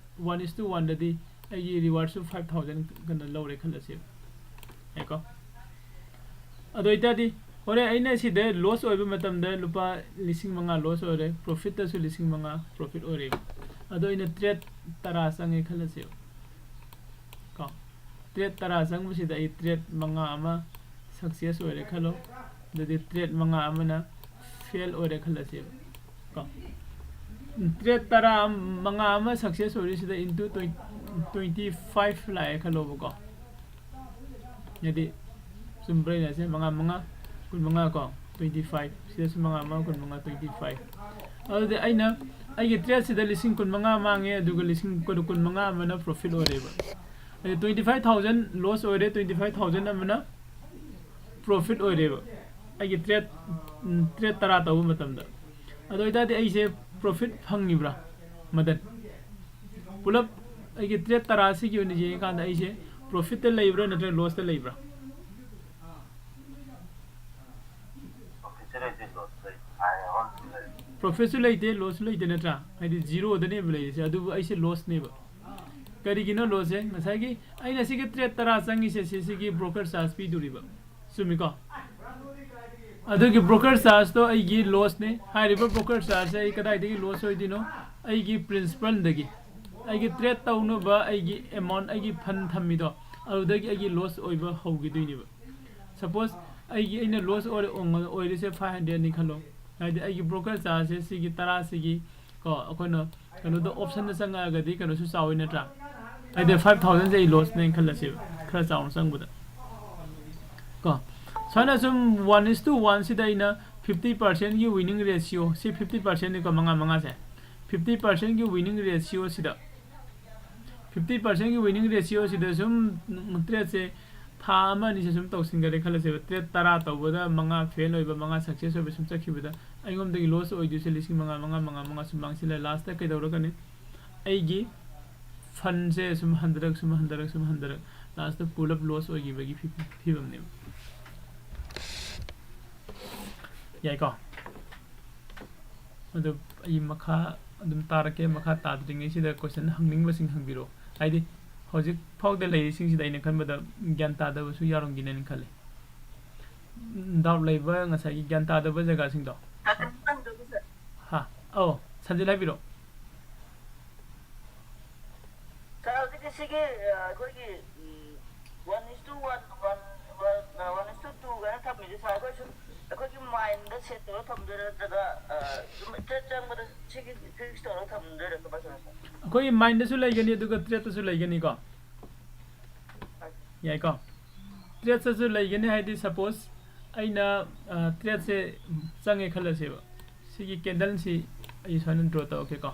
ꯋꯥꯟ ꯏꯁ ꯇꯨ ꯋꯥꯟꯗꯗꯤ ꯑꯩꯒꯤ ꯔꯤꯋꯥꯔꯗꯁꯨ ꯐꯥꯏꯚ ꯊꯥꯎꯖꯟ ꯀꯩꯅꯣ ꯂꯧꯔꯦ ꯈꯜꯂꯁꯦꯕ꯫ ꯌꯥꯏꯀꯣ? ꯑꯗꯨ ꯑꯣꯏꯇꯥꯔꯗꯤ ꯍꯣꯔꯦꯟ ꯑꯩꯅ ꯁꯤꯗ ꯂꯣꯁ ꯑꯣꯏꯕ ꯃꯇꯝꯗ ꯂꯨꯄꯥ ꯂꯤꯁꯤꯡ ꯃꯉꯥ ꯂꯣꯁ ꯑꯣꯏꯔꯦ, ꯄ꯭ꯔꯣꯐꯤꯠꯇꯁꯨ ꯂꯤꯁꯤꯡ ꯃꯉꯥ ꯄ꯭ꯔꯣꯐꯤꯠ ꯑꯣꯏꯔꯦꯕ꯫ ꯑꯗꯣ ꯑꯩꯅ ꯇ꯭ꯔꯦꯠ ꯇꯔꯥ ꯆꯪꯉꯦ ꯈꯜꯂꯁꯦꯕ ꯀꯣ꯫ ꯇ꯭ꯔꯦꯠ ꯇꯔꯥ ꯆꯪꯕꯁꯤꯗ ꯑꯩ ꯇ꯭ꯔꯦꯠ ꯃꯉꯥ ꯑꯃ ꯁꯛꯁꯦꯁ ꯑꯣꯏꯔꯦ ꯈꯜꯂꯣ, ꯑꯗꯨꯗꯤ ꯇ꯭ꯔꯦꯠ ꯃꯉꯥ ꯑꯃꯅ ꯐꯦꯜ ꯑꯣꯏꯔꯦ ꯈꯜꯂꯁꯦꯕ ꯀꯣ꯫ ꯇ꯭ꯔꯦꯠ ꯇꯔꯥ, ꯃꯉꯥ ꯑꯃ ꯁꯛꯁꯦꯁ ꯑꯣꯏꯔꯤꯁꯤꯗ ꯏꯟꯇꯨ ꯇ꯭ꯋꯦꯟꯇꯤ ꯐꯥꯏꯚ ꯂꯥꯛꯑꯦ ꯈꯜꯂꯣꯕꯀꯣ꯫ ꯍꯥꯏꯗꯤ ꯆꯨꯝꯕ꯭ꯔꯥ ꯑꯩꯅ ꯍꯥꯏꯁꯦ? ꯃꯉꯥ ꯃꯉꯥ, ꯀꯨꯟ ꯃꯉꯥ ꯀꯣ, ꯇ꯭ꯋꯦꯟꯇꯤ ꯐꯥꯏꯚ꯫ ꯁꯤꯗꯁꯨ ꯃꯉꯥ ꯃꯉꯥ, ꯀꯨꯟ ꯃꯉꯥ, ꯇ꯭ꯋꯦꯟꯇꯤ ꯐꯥꯏꯚ꯫ ꯑꯗꯨꯗꯤ ꯑꯩꯅ ꯑꯩꯒꯤ ꯇ꯭ꯔꯦꯠꯁꯤꯗ ꯂꯤꯁꯤꯡ ꯀꯨꯟ ꯃꯉꯥ ꯃꯥꯡꯉꯦ, ꯑꯗꯨꯒ ꯂꯤꯁꯤꯡ ꯀꯨꯟ, ꯀꯨꯟ ꯃꯉꯥ ꯑꯃꯅ ꯄ꯭ꯔꯣꯐꯤꯠ ꯑꯣꯏꯔꯦꯕ꯫ ꯑꯗꯨꯗꯤ ꯇ꯭ꯋꯦꯟꯇꯤ ꯐꯥꯏꯚ ꯊꯥꯎꯖꯟ ꯂꯣꯁ ꯑꯣꯏꯔꯦ, ꯇ꯭ꯋꯦꯟꯇꯤ ꯐꯥꯏꯚ ꯊꯥꯎꯖꯟ ꯑꯃꯅ ꯄ꯭ꯔꯣꯐꯤꯠ ꯑꯣꯏꯔꯦꯕ꯫ ꯑꯩꯒꯤ ꯇ꯭ꯔꯦꯠ, ꯎꯝ, ꯇ꯭ꯔꯦꯠ ꯇꯔꯥ ꯇꯧꯕ ꯃꯇꯝꯗ꯫ ꯑꯗꯨ ꯑꯣꯏꯇꯥꯔꯗꯤ ꯑꯩꯁꯦ ꯄ꯭ꯔꯣꯐꯤꯠ ꯐꯪꯉꯤꯕ꯭ꯔꯥ, ꯃꯗꯟ? ꯄꯨꯂꯞ ꯑꯩꯒꯤ ꯇ꯭ꯔꯦꯠ ꯇꯔꯥꯁꯤꯒꯤ ꯑꯣꯏꯅ ꯌꯦꯡꯉꯀꯥꯟꯗ ꯑꯩꯁꯦ ꯄ꯭ꯔꯣꯐꯤꯠꯇ ꯂꯩꯕ꯭ꯔꯥ ꯅꯠꯇ꯭ꯔꯒ ꯂꯣꯁꯇ ꯂꯩꯕ꯭ꯔꯥ? ꯄ꯭ꯔꯣꯐꯤꯠꯁꯨ ꯂꯩꯇꯦ, ꯂꯣꯁꯁꯨ ꯂꯩꯇꯦ, ꯅꯠꯇ꯭ꯔꯥ? ꯍꯥꯏꯗꯤ ꯖꯤꯔꯣꯗꯅꯦꯕ ꯂꯩꯔꯤꯁꯦ, ꯑꯗꯨꯕꯨ ꯑꯩꯁꯦ ꯂꯣꯁꯅꯦꯕ꯫ ꯀꯔꯤꯒꯤꯅꯣ ꯂꯣꯁꯁꯦ? ꯉꯁꯥꯏꯒꯤ ꯑꯩꯅ ꯁꯤꯒꯤ ꯇ꯭ꯔꯦꯠ ꯇꯔꯥ ꯆꯪꯉꯤꯁꯦ, ꯁꯤ, ꯁꯤꯒꯤ ꯕ꯭ꯔꯣꯀꯔ ꯆꯥꯔꯖ ꯄꯤꯗꯣꯔꯤꯕ, ꯆꯨꯝꯃꯤꯀꯣ? ꯑꯗꯨꯒꯤ ꯕ꯭ꯔꯣꯀꯔ ꯆꯥꯔꯖꯇꯣ ꯑꯩꯒꯤ ꯂꯣꯁꯅꯦ꯫ ꯍꯥꯏꯔꯤꯕ ꯕ꯭ꯔꯣꯀꯔ ꯆꯥꯔꯖꯁꯦ ꯑꯩ ꯀꯗꯥꯏꯗꯒꯤ ꯂꯣꯁ ꯑꯣꯏꯗꯣꯏꯅꯣ? ꯑꯩꯒꯤ ꯄ꯭ꯔꯤꯟꯁꯤꯄꯜꯗꯒꯤ꯫ ꯑꯩꯒꯤ ꯇ꯭ꯔꯦꯠ ꯇꯧꯅꯕ ꯑꯩꯒꯤ ꯑꯦꯃꯥꯎꯟ, ꯑꯩꯒꯤ ꯐꯟ ꯊꯝꯃꯤꯗꯣ, ꯑꯗꯨꯗꯒꯤ ꯑꯩꯒꯤ ꯂꯣꯁ ꯑꯣꯏꯕ ꯍꯧꯈꯤꯗꯣꯏꯅꯦꯕ꯫ ꯁꯄꯣꯁ ꯑꯩꯒꯤ ꯑꯩꯅ ꯂꯣꯁ ꯑꯣꯏꯔ ꯑꯣꯏꯔꯤꯁꯦ ꯐꯥꯏꯚ ꯍꯟꯗ꯭ꯔꯦꯗꯅꯤ ꯈꯜꯂꯣ꯫ ꯍꯥꯏꯗꯤ ꯑꯩꯒꯤ ꯕ꯭ꯔꯣꯀꯔ ꯆꯥꯔꯖꯁꯦ ꯁꯤꯒꯤ ꯇꯔꯥꯁꯤꯒꯤ ꯀꯣ ꯑꯩꯈꯣꯏꯅ ꯀꯩꯅꯣꯗ ꯑꯣꯞꯁꯟꯗ ꯆꯪꯉꯛꯑꯒꯗꯤ ꯀꯩꯅꯣꯁꯨ ꯆꯥꯎꯋꯤ ꯅꯠꯇ꯭ꯔꯥ? ꯍꯥꯏꯗꯤ ꯐꯥꯏꯚ ꯊꯥꯎꯖꯟꯁꯦ ꯑꯩ ꯂꯣꯁꯅꯦꯅ ꯈꯜꯂꯁꯦꯕ, ꯈꯔ ꯆꯥꯎꯅ ꯆꯪꯕꯗ ꯀꯣ꯫ ꯁꯨꯃꯥꯏꯅ ꯁꯨꯝ ꯋꯥꯟ ꯏꯁ ꯇꯨ ꯋꯥꯟꯁꯤꯗ ꯑꯩꯅ ꯐꯤꯐꯇꯤ ꯄꯥꯔꯁꯦꯟꯒꯤ ꯋꯤꯅꯤꯡ ꯔꯦꯁꯤꯌꯣ ꯁꯤ ꯐꯤꯐꯇꯤ ꯄꯥꯔꯁꯦꯟꯅꯤꯀꯣ, ꯃꯉꯥ ꯃꯉꯥꯁꯦ꯫ ꯐꯤꯐꯇꯤ ꯄꯥꯔꯁꯦꯟꯒꯤ ꯋꯤꯅꯤꯡ ꯔꯦꯁꯤꯌꯣꯁꯤꯗ ꯐꯤꯐꯇꯤ ꯄꯥꯔꯁꯦꯟꯒꯤ ꯋꯤꯅꯤꯡ ꯔꯦꯁꯤꯌꯣꯁꯤꯗ ꯁꯨꯝ ꯇ꯭ꯔꯦꯠꯁꯦ ꯊꯥ ꯑꯃ ꯑꯅꯤꯁꯦ ꯁꯨꯝ ꯇꯧꯁꯤꯟꯈꯔꯦ ꯈꯜꯂꯁꯦꯕ꯫ ꯇ꯭ꯔꯦꯠ ꯇꯔꯥ ꯇꯧꯕꯗ ꯃꯉꯥ ꯐꯦꯜ ꯑꯣꯏꯕ, ꯃꯉꯥ ꯁꯛꯁꯦꯁ ꯑꯣꯏꯕ ꯁꯨꯝ ꯆꯠꯈꯤꯕꯗ ꯑꯩꯉꯣꯟꯗꯒꯤ ꯂꯣꯁ ꯑꯣꯏꯗꯣꯏꯁꯦ ꯂꯤꯁꯤꯡ ꯃꯉꯥ, ꯃꯉꯥ, ꯃꯉꯥ, ꯃꯉꯥ ꯁꯨꯝ ꯃꯥꯡꯁꯤꯜꯂꯦ꯫ ꯂꯥꯁꯇ ꯀꯩꯗꯧꯔꯛꯀꯅꯤ? ꯑꯩꯒꯤ ꯐꯟꯁꯦ ꯁꯨꯝ ꯍꯟꯊꯔꯛ, ꯁꯨꯝ ꯍꯟꯊꯔꯛ, ꯁꯨꯝ ꯍꯟꯊꯔꯛ, ꯂꯥꯁꯇ ꯄꯨꯂꯞ ꯂꯣꯁ ꯑꯣꯏꯈꯤꯕꯒꯤ ꯐꯤ-, ꯐꯤꯕꯝꯅꯦꯕ꯫ ꯌꯥꯏꯀꯣ? ꯑꯗꯨ ꯑꯩ ꯃꯈꯥ ꯑꯗꯨꯝ ꯇꯥꯔꯛꯀꯦ꯫ ꯃꯈꯥ ꯇꯥꯗ꯭ꯔꯤꯉꯩꯁꯤꯗ ꯀꯣꯏꯁꯟ ꯍꯪꯅꯤꯡꯕꯁꯤꯡ ꯍꯪꯕꯤꯔꯛꯑꯣ꯫ ꯍꯥꯏꯗꯤ ꯍꯧꯖꯤꯛ ꯐꯥꯎꯗ ꯂꯩꯔꯤꯁꯤꯡꯁꯤꯗ ꯑꯩꯅ ꯈꯟꯕꯗ ꯒ꯭ꯌꯥꯟ ꯇꯥꯗꯕꯁꯨ ꯌꯥꯎꯔꯝꯒꯅꯤꯅ ꯈꯜꯂꯤ꯫ ꯗꯥꯎꯠ ꯂꯩꯕ ꯉꯁꯥꯏꯒꯤ ꯒ꯭ꯌꯥꯟ ꯇꯥꯗꯕ ꯖꯒꯥꯁꯤꯡꯗꯣ꯫ ꯍꯥ? ꯑꯧ, ꯁꯟꯖꯤꯠ ꯍꯥꯏꯕꯤꯔꯛꯑꯣ꯫ ꯁꯥꯔ, ꯍꯧꯖꯤꯛꯀꯤ ꯁꯤꯒꯤ, ꯑ, ꯑꯩꯈꯣꯏꯒꯤ, ꯎꯝ, one is to one, one, one, ꯑ, ꯋꯥꯟ ꯏꯁ ꯇꯨ ꯇꯨ ꯀꯥꯏꯅ ꯊꯝꯃꯤꯁꯦ, ꯁꯥꯔ, ꯑꯩꯈꯣꯏ ꯁꯨꯝ ꯑꯩꯈꯣꯏꯒꯤ ꯃꯥꯏꯟꯗ ꯁꯦꯠ ꯇꯧꯔ ꯊꯝꯗꯣꯏꯔꯥ, ꯅꯠꯇ꯭ꯔꯒ, ꯑ, ꯁꯨꯝ ꯇ꯭ꯔꯦꯠ ꯆꯪꯕꯗ ꯁꯤꯒꯤ ꯐꯤꯛꯁ ꯇꯧꯔꯒ ꯊꯝꯗꯣꯏꯔꯥ, ꯀꯃꯥꯏꯅ ꯇꯧꯔꯤꯅꯣ, ꯁꯥꯔ? ꯑꯩꯈꯣꯏꯒꯤ ꯃꯥꯏꯟꯗꯁꯨ ꯂꯩꯒꯅꯤ, ꯑꯗꯨꯒ ꯇ꯭ꯔꯦꯠꯇꯁꯨ ꯂꯩꯒꯅꯤꯀꯣ꯫ ꯌꯥꯏꯀꯣ? ꯇ꯭ꯔꯦꯠꯇꯁꯨ ꯂꯩꯒꯅꯤ, ꯍꯥꯏꯗꯤ ꯁꯄꯣꯁ ꯑꯩꯅ, ꯑ, ꯇ꯭ꯔꯦꯠꯁꯦ ꯆꯪꯉꯦ ꯈꯜꯂꯁꯦꯕ꯫ ꯁꯤꯒꯤ ꯀꯦꯟꯗꯜꯁꯤ ꯑꯩ ꯁꯨꯃꯥꯏꯅ ꯗ꯭ꯔꯣ ꯇꯧꯔꯛꯀꯦꯀꯣ꯫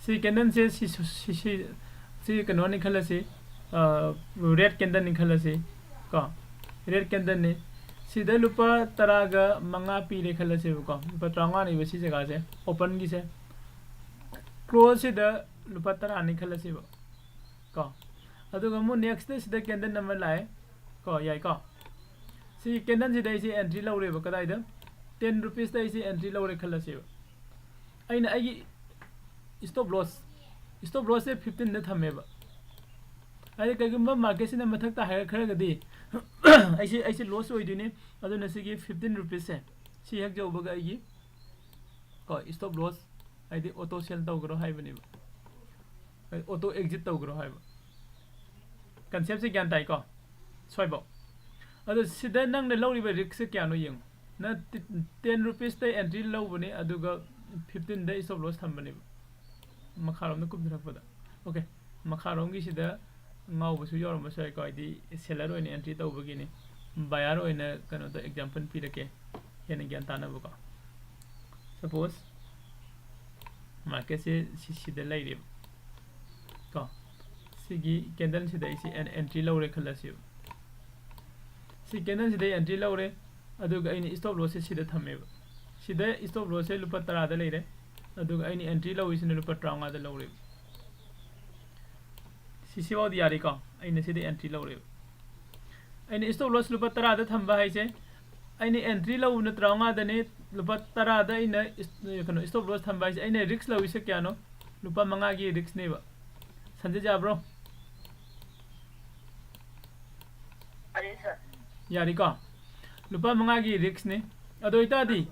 ꯁꯤ ꯀꯦꯟꯗꯜꯁꯦ ꯁꯤ, ꯁꯤ, ꯁꯤ, ꯁꯤ, ꯁꯤ ꯀꯩꯅꯣꯅꯤ ꯈꯜꯂꯁꯤ, ꯑ, ꯔꯦꯠ ꯀꯦꯟꯗꯜꯅꯤ ꯈꯜꯂꯁꯤ ꯀꯣ꯫ ꯔꯦꯠ ꯀꯦꯟꯗꯜꯅꯤ꯫ ꯁꯤꯗ ꯂꯨꯄꯥ ꯇꯔꯥꯒ ꯃꯉꯥ ꯄꯤꯔꯦ ꯈꯜꯂꯁꯦꯕꯀꯣ꯫ ꯂꯨꯄꯥ ꯇꯔꯥꯃꯉꯥꯅꯦꯕ ꯁꯤ ꯖꯒꯥꯁꯦ, ꯑꯣꯄꯟꯒꯤꯁꯦ꯫ ꯀ꯭ꯂꯣꯖꯁꯤꯗ ꯂꯨꯄꯥ ꯇꯔꯥꯅꯤ ꯈꯜꯂꯁꯦꯕ ꯀꯣ꯫ ꯑꯗꯨꯒ ꯑꯃꯨꯛ ꯅꯦꯛꯁꯇ ꯁꯤꯗ ꯀꯦꯟꯗꯜ ꯑꯃ ꯂꯥꯛꯑꯦ ꯀꯣ, ꯌꯥꯏꯀꯣ? ꯁꯤ ꯀꯦꯟꯗꯜꯁꯤꯗ ꯑꯩꯁꯦ ꯑꯦꯟꯇ꯭ꯔꯤ ꯂꯧꯔꯦꯕ꯫ ꯀꯗꯥꯏꯗ? ꯇꯦꯟ ꯔꯨꯄꯤꯁꯇ ꯑꯩꯁꯦ ꯑꯦꯟꯇ꯭ꯔꯤ ꯂꯧꯔꯦ ꯈꯜꯂꯁꯦꯕ꯫ ꯑꯩꯅ ꯑꯩꯒꯤ ꯁ꯭ꯇꯣꯞ ꯂꯣꯁ, ꯁ꯭ꯇꯣꯞ ꯂꯣꯁꯁꯦ ꯐꯤꯐꯇꯤꯟꯗ ꯊꯝꯃꯦꯕ꯫ ꯍꯥꯏꯗꯤ ꯀꯩꯒꯨꯝꯕ ꯃꯥꯔꯀꯦꯠꯁꯤꯅ ꯃꯊꯛꯇ ꯍꯥꯏꯒꯠꯈ꯭ꯔꯒꯗꯤ ꯑꯩꯁꯦ, ꯑꯩꯁꯦ ꯂꯣꯁ ꯑꯣꯏꯗꯣꯏꯅꯤ꯫ ꯑꯗꯨꯅ ꯁꯤꯒꯤ ꯐꯤꯐꯇꯤꯟ ꯔꯨꯄꯤꯁꯁꯦ ꯁꯤ ꯍꯦꯛ ꯌꯧꯕꯒ ꯑꯩꯒꯤ ꯀꯣ ꯁ꯭ꯇꯣꯞ ꯂꯣꯁ, ꯍꯥꯏꯗꯤ ꯑꯣꯇꯣ ꯁꯦꯜ ꯇꯧꯈ꯭ꯔꯣ ꯍꯥꯏꯕꯅꯦꯕ, ꯑꯣꯇꯣ ꯑꯦꯛꯖꯤꯠ ꯇꯧꯈ꯭ꯔꯣ ꯍꯥꯏꯕ꯫ ꯀꯟꯁꯦꯞꯁꯦ ꯒ꯭ꯌꯥꯟ ꯇꯥꯏꯀꯣ? ꯁ꯭ꯋꯥꯏꯐꯥꯎ꯫ ꯑꯗꯣ ꯁꯤꯗ ꯅꯪꯅ ꯂꯧꯔꯤꯕ ꯔꯤꯛꯁꯁꯦ ꯀꯌꯥꯅꯣ ꯌꯦꯡꯉꯨ꯫ ꯅ ten rupeesꯇ entry ꯂꯧꯕꯅꯤ, ꯑꯗꯨꯒ fifteenꯗ stop loss ꯊꯝꯕꯅꯦꯕ꯫ ꯃꯈꯥꯔꯣꯝꯗ ꯀꯨꯝꯊꯔꯛꯄꯗ꯫ Okay, ꯃꯈꯥꯔꯣꯝꯒꯤꯁꯤꯗ ꯉꯥꯎꯕꯁꯨ ꯌꯥꯎꯔꯝꯕꯁꯨ ꯌꯥꯏꯀꯣ, ꯍꯥꯏꯗꯤ seller ꯑꯣꯏꯅ entry ꯇꯧꯕꯒꯤꯅꯤ꯫ Buyer ꯑꯣꯏꯅ ꯀꯩꯅꯣꯗ example ꯄꯤꯔꯛꯀꯦ, ꯍꯦꯟꯅ ꯒ꯭ꯌꯥꯟ ꯇꯥꯅꯕꯀꯣ꯫ Suppose marketꯁꯦ ꯁꯤ, ꯁꯤꯗ ꯂꯩꯔꯦꯕ ꯀꯣ꯫ ꯁꯤꯒꯤ candleꯁꯤꯗ ꯑꯩꯁꯦ en-, entry ꯂꯧꯔꯦ ꯈꯜꯂꯁꯦꯕ꯫ ꯁꯤ candleꯁꯤꯗ entry ꯂꯧꯔꯦ, ꯑꯗꯨꯒ ꯑꯩꯅ stop lossꯁꯦ ꯁꯤꯗ ꯊꯝꯃꯦꯕ꯫ ꯁꯤꯗ stop lossꯁꯦ ꯂꯨꯄꯥ ꯇꯔꯥꯗ ꯂꯩꯔꯦ, ꯑꯗꯨꯒ ꯑꯩꯅ entry ꯂꯧꯔꯤꯁꯤꯅ ꯂꯨꯄꯥ ꯇꯔꯥꯃꯉꯥꯗ ꯂꯧꯔꯦꯕ꯫ ꯁꯤ, ꯁꯤꯐꯥꯎꯗꯤ ꯌꯥꯔꯦꯀꯣ? ꯑꯩꯅ ꯁꯤꯗ entry ꯂꯧꯔꯦꯕ꯫ ꯑꯩꯅ stop loss ꯂꯨꯄꯥ ꯇꯔꯥꯗ ꯊꯝꯕ ꯍꯥꯏꯁꯦ, ꯑꯩꯅ entry ꯂꯧꯕꯅ ꯇꯔꯥꯃꯉꯥꯗꯅꯦ, ꯂꯨꯄꯥ ꯇꯔꯥꯗ ꯑꯩꯅ is-, ꯀꯩꯅꯣ, stop loss ꯊꯝꯕ ꯍꯥꯏꯁꯦ, ꯑꯩꯅ risk ꯂꯧꯔꯤꯁꯦ ꯀꯌꯥꯅꯣ? ꯂꯨꯄꯥ ꯃꯉꯥꯒꯤ riskꯅꯦꯕ꯫ ꯁꯟꯖꯤꯠ ꯌꯥꯕ꯭ꯔꯣ? ꯌꯥꯔꯦ, sir꯫ ꯌꯥꯔꯤꯀꯣ? ꯂꯨꯄꯥ ꯃꯉꯥꯒꯤ riskꯅꯤ꯫ ꯑꯗꯨ ꯑꯣꯏꯇꯥꯔꯗꯤ,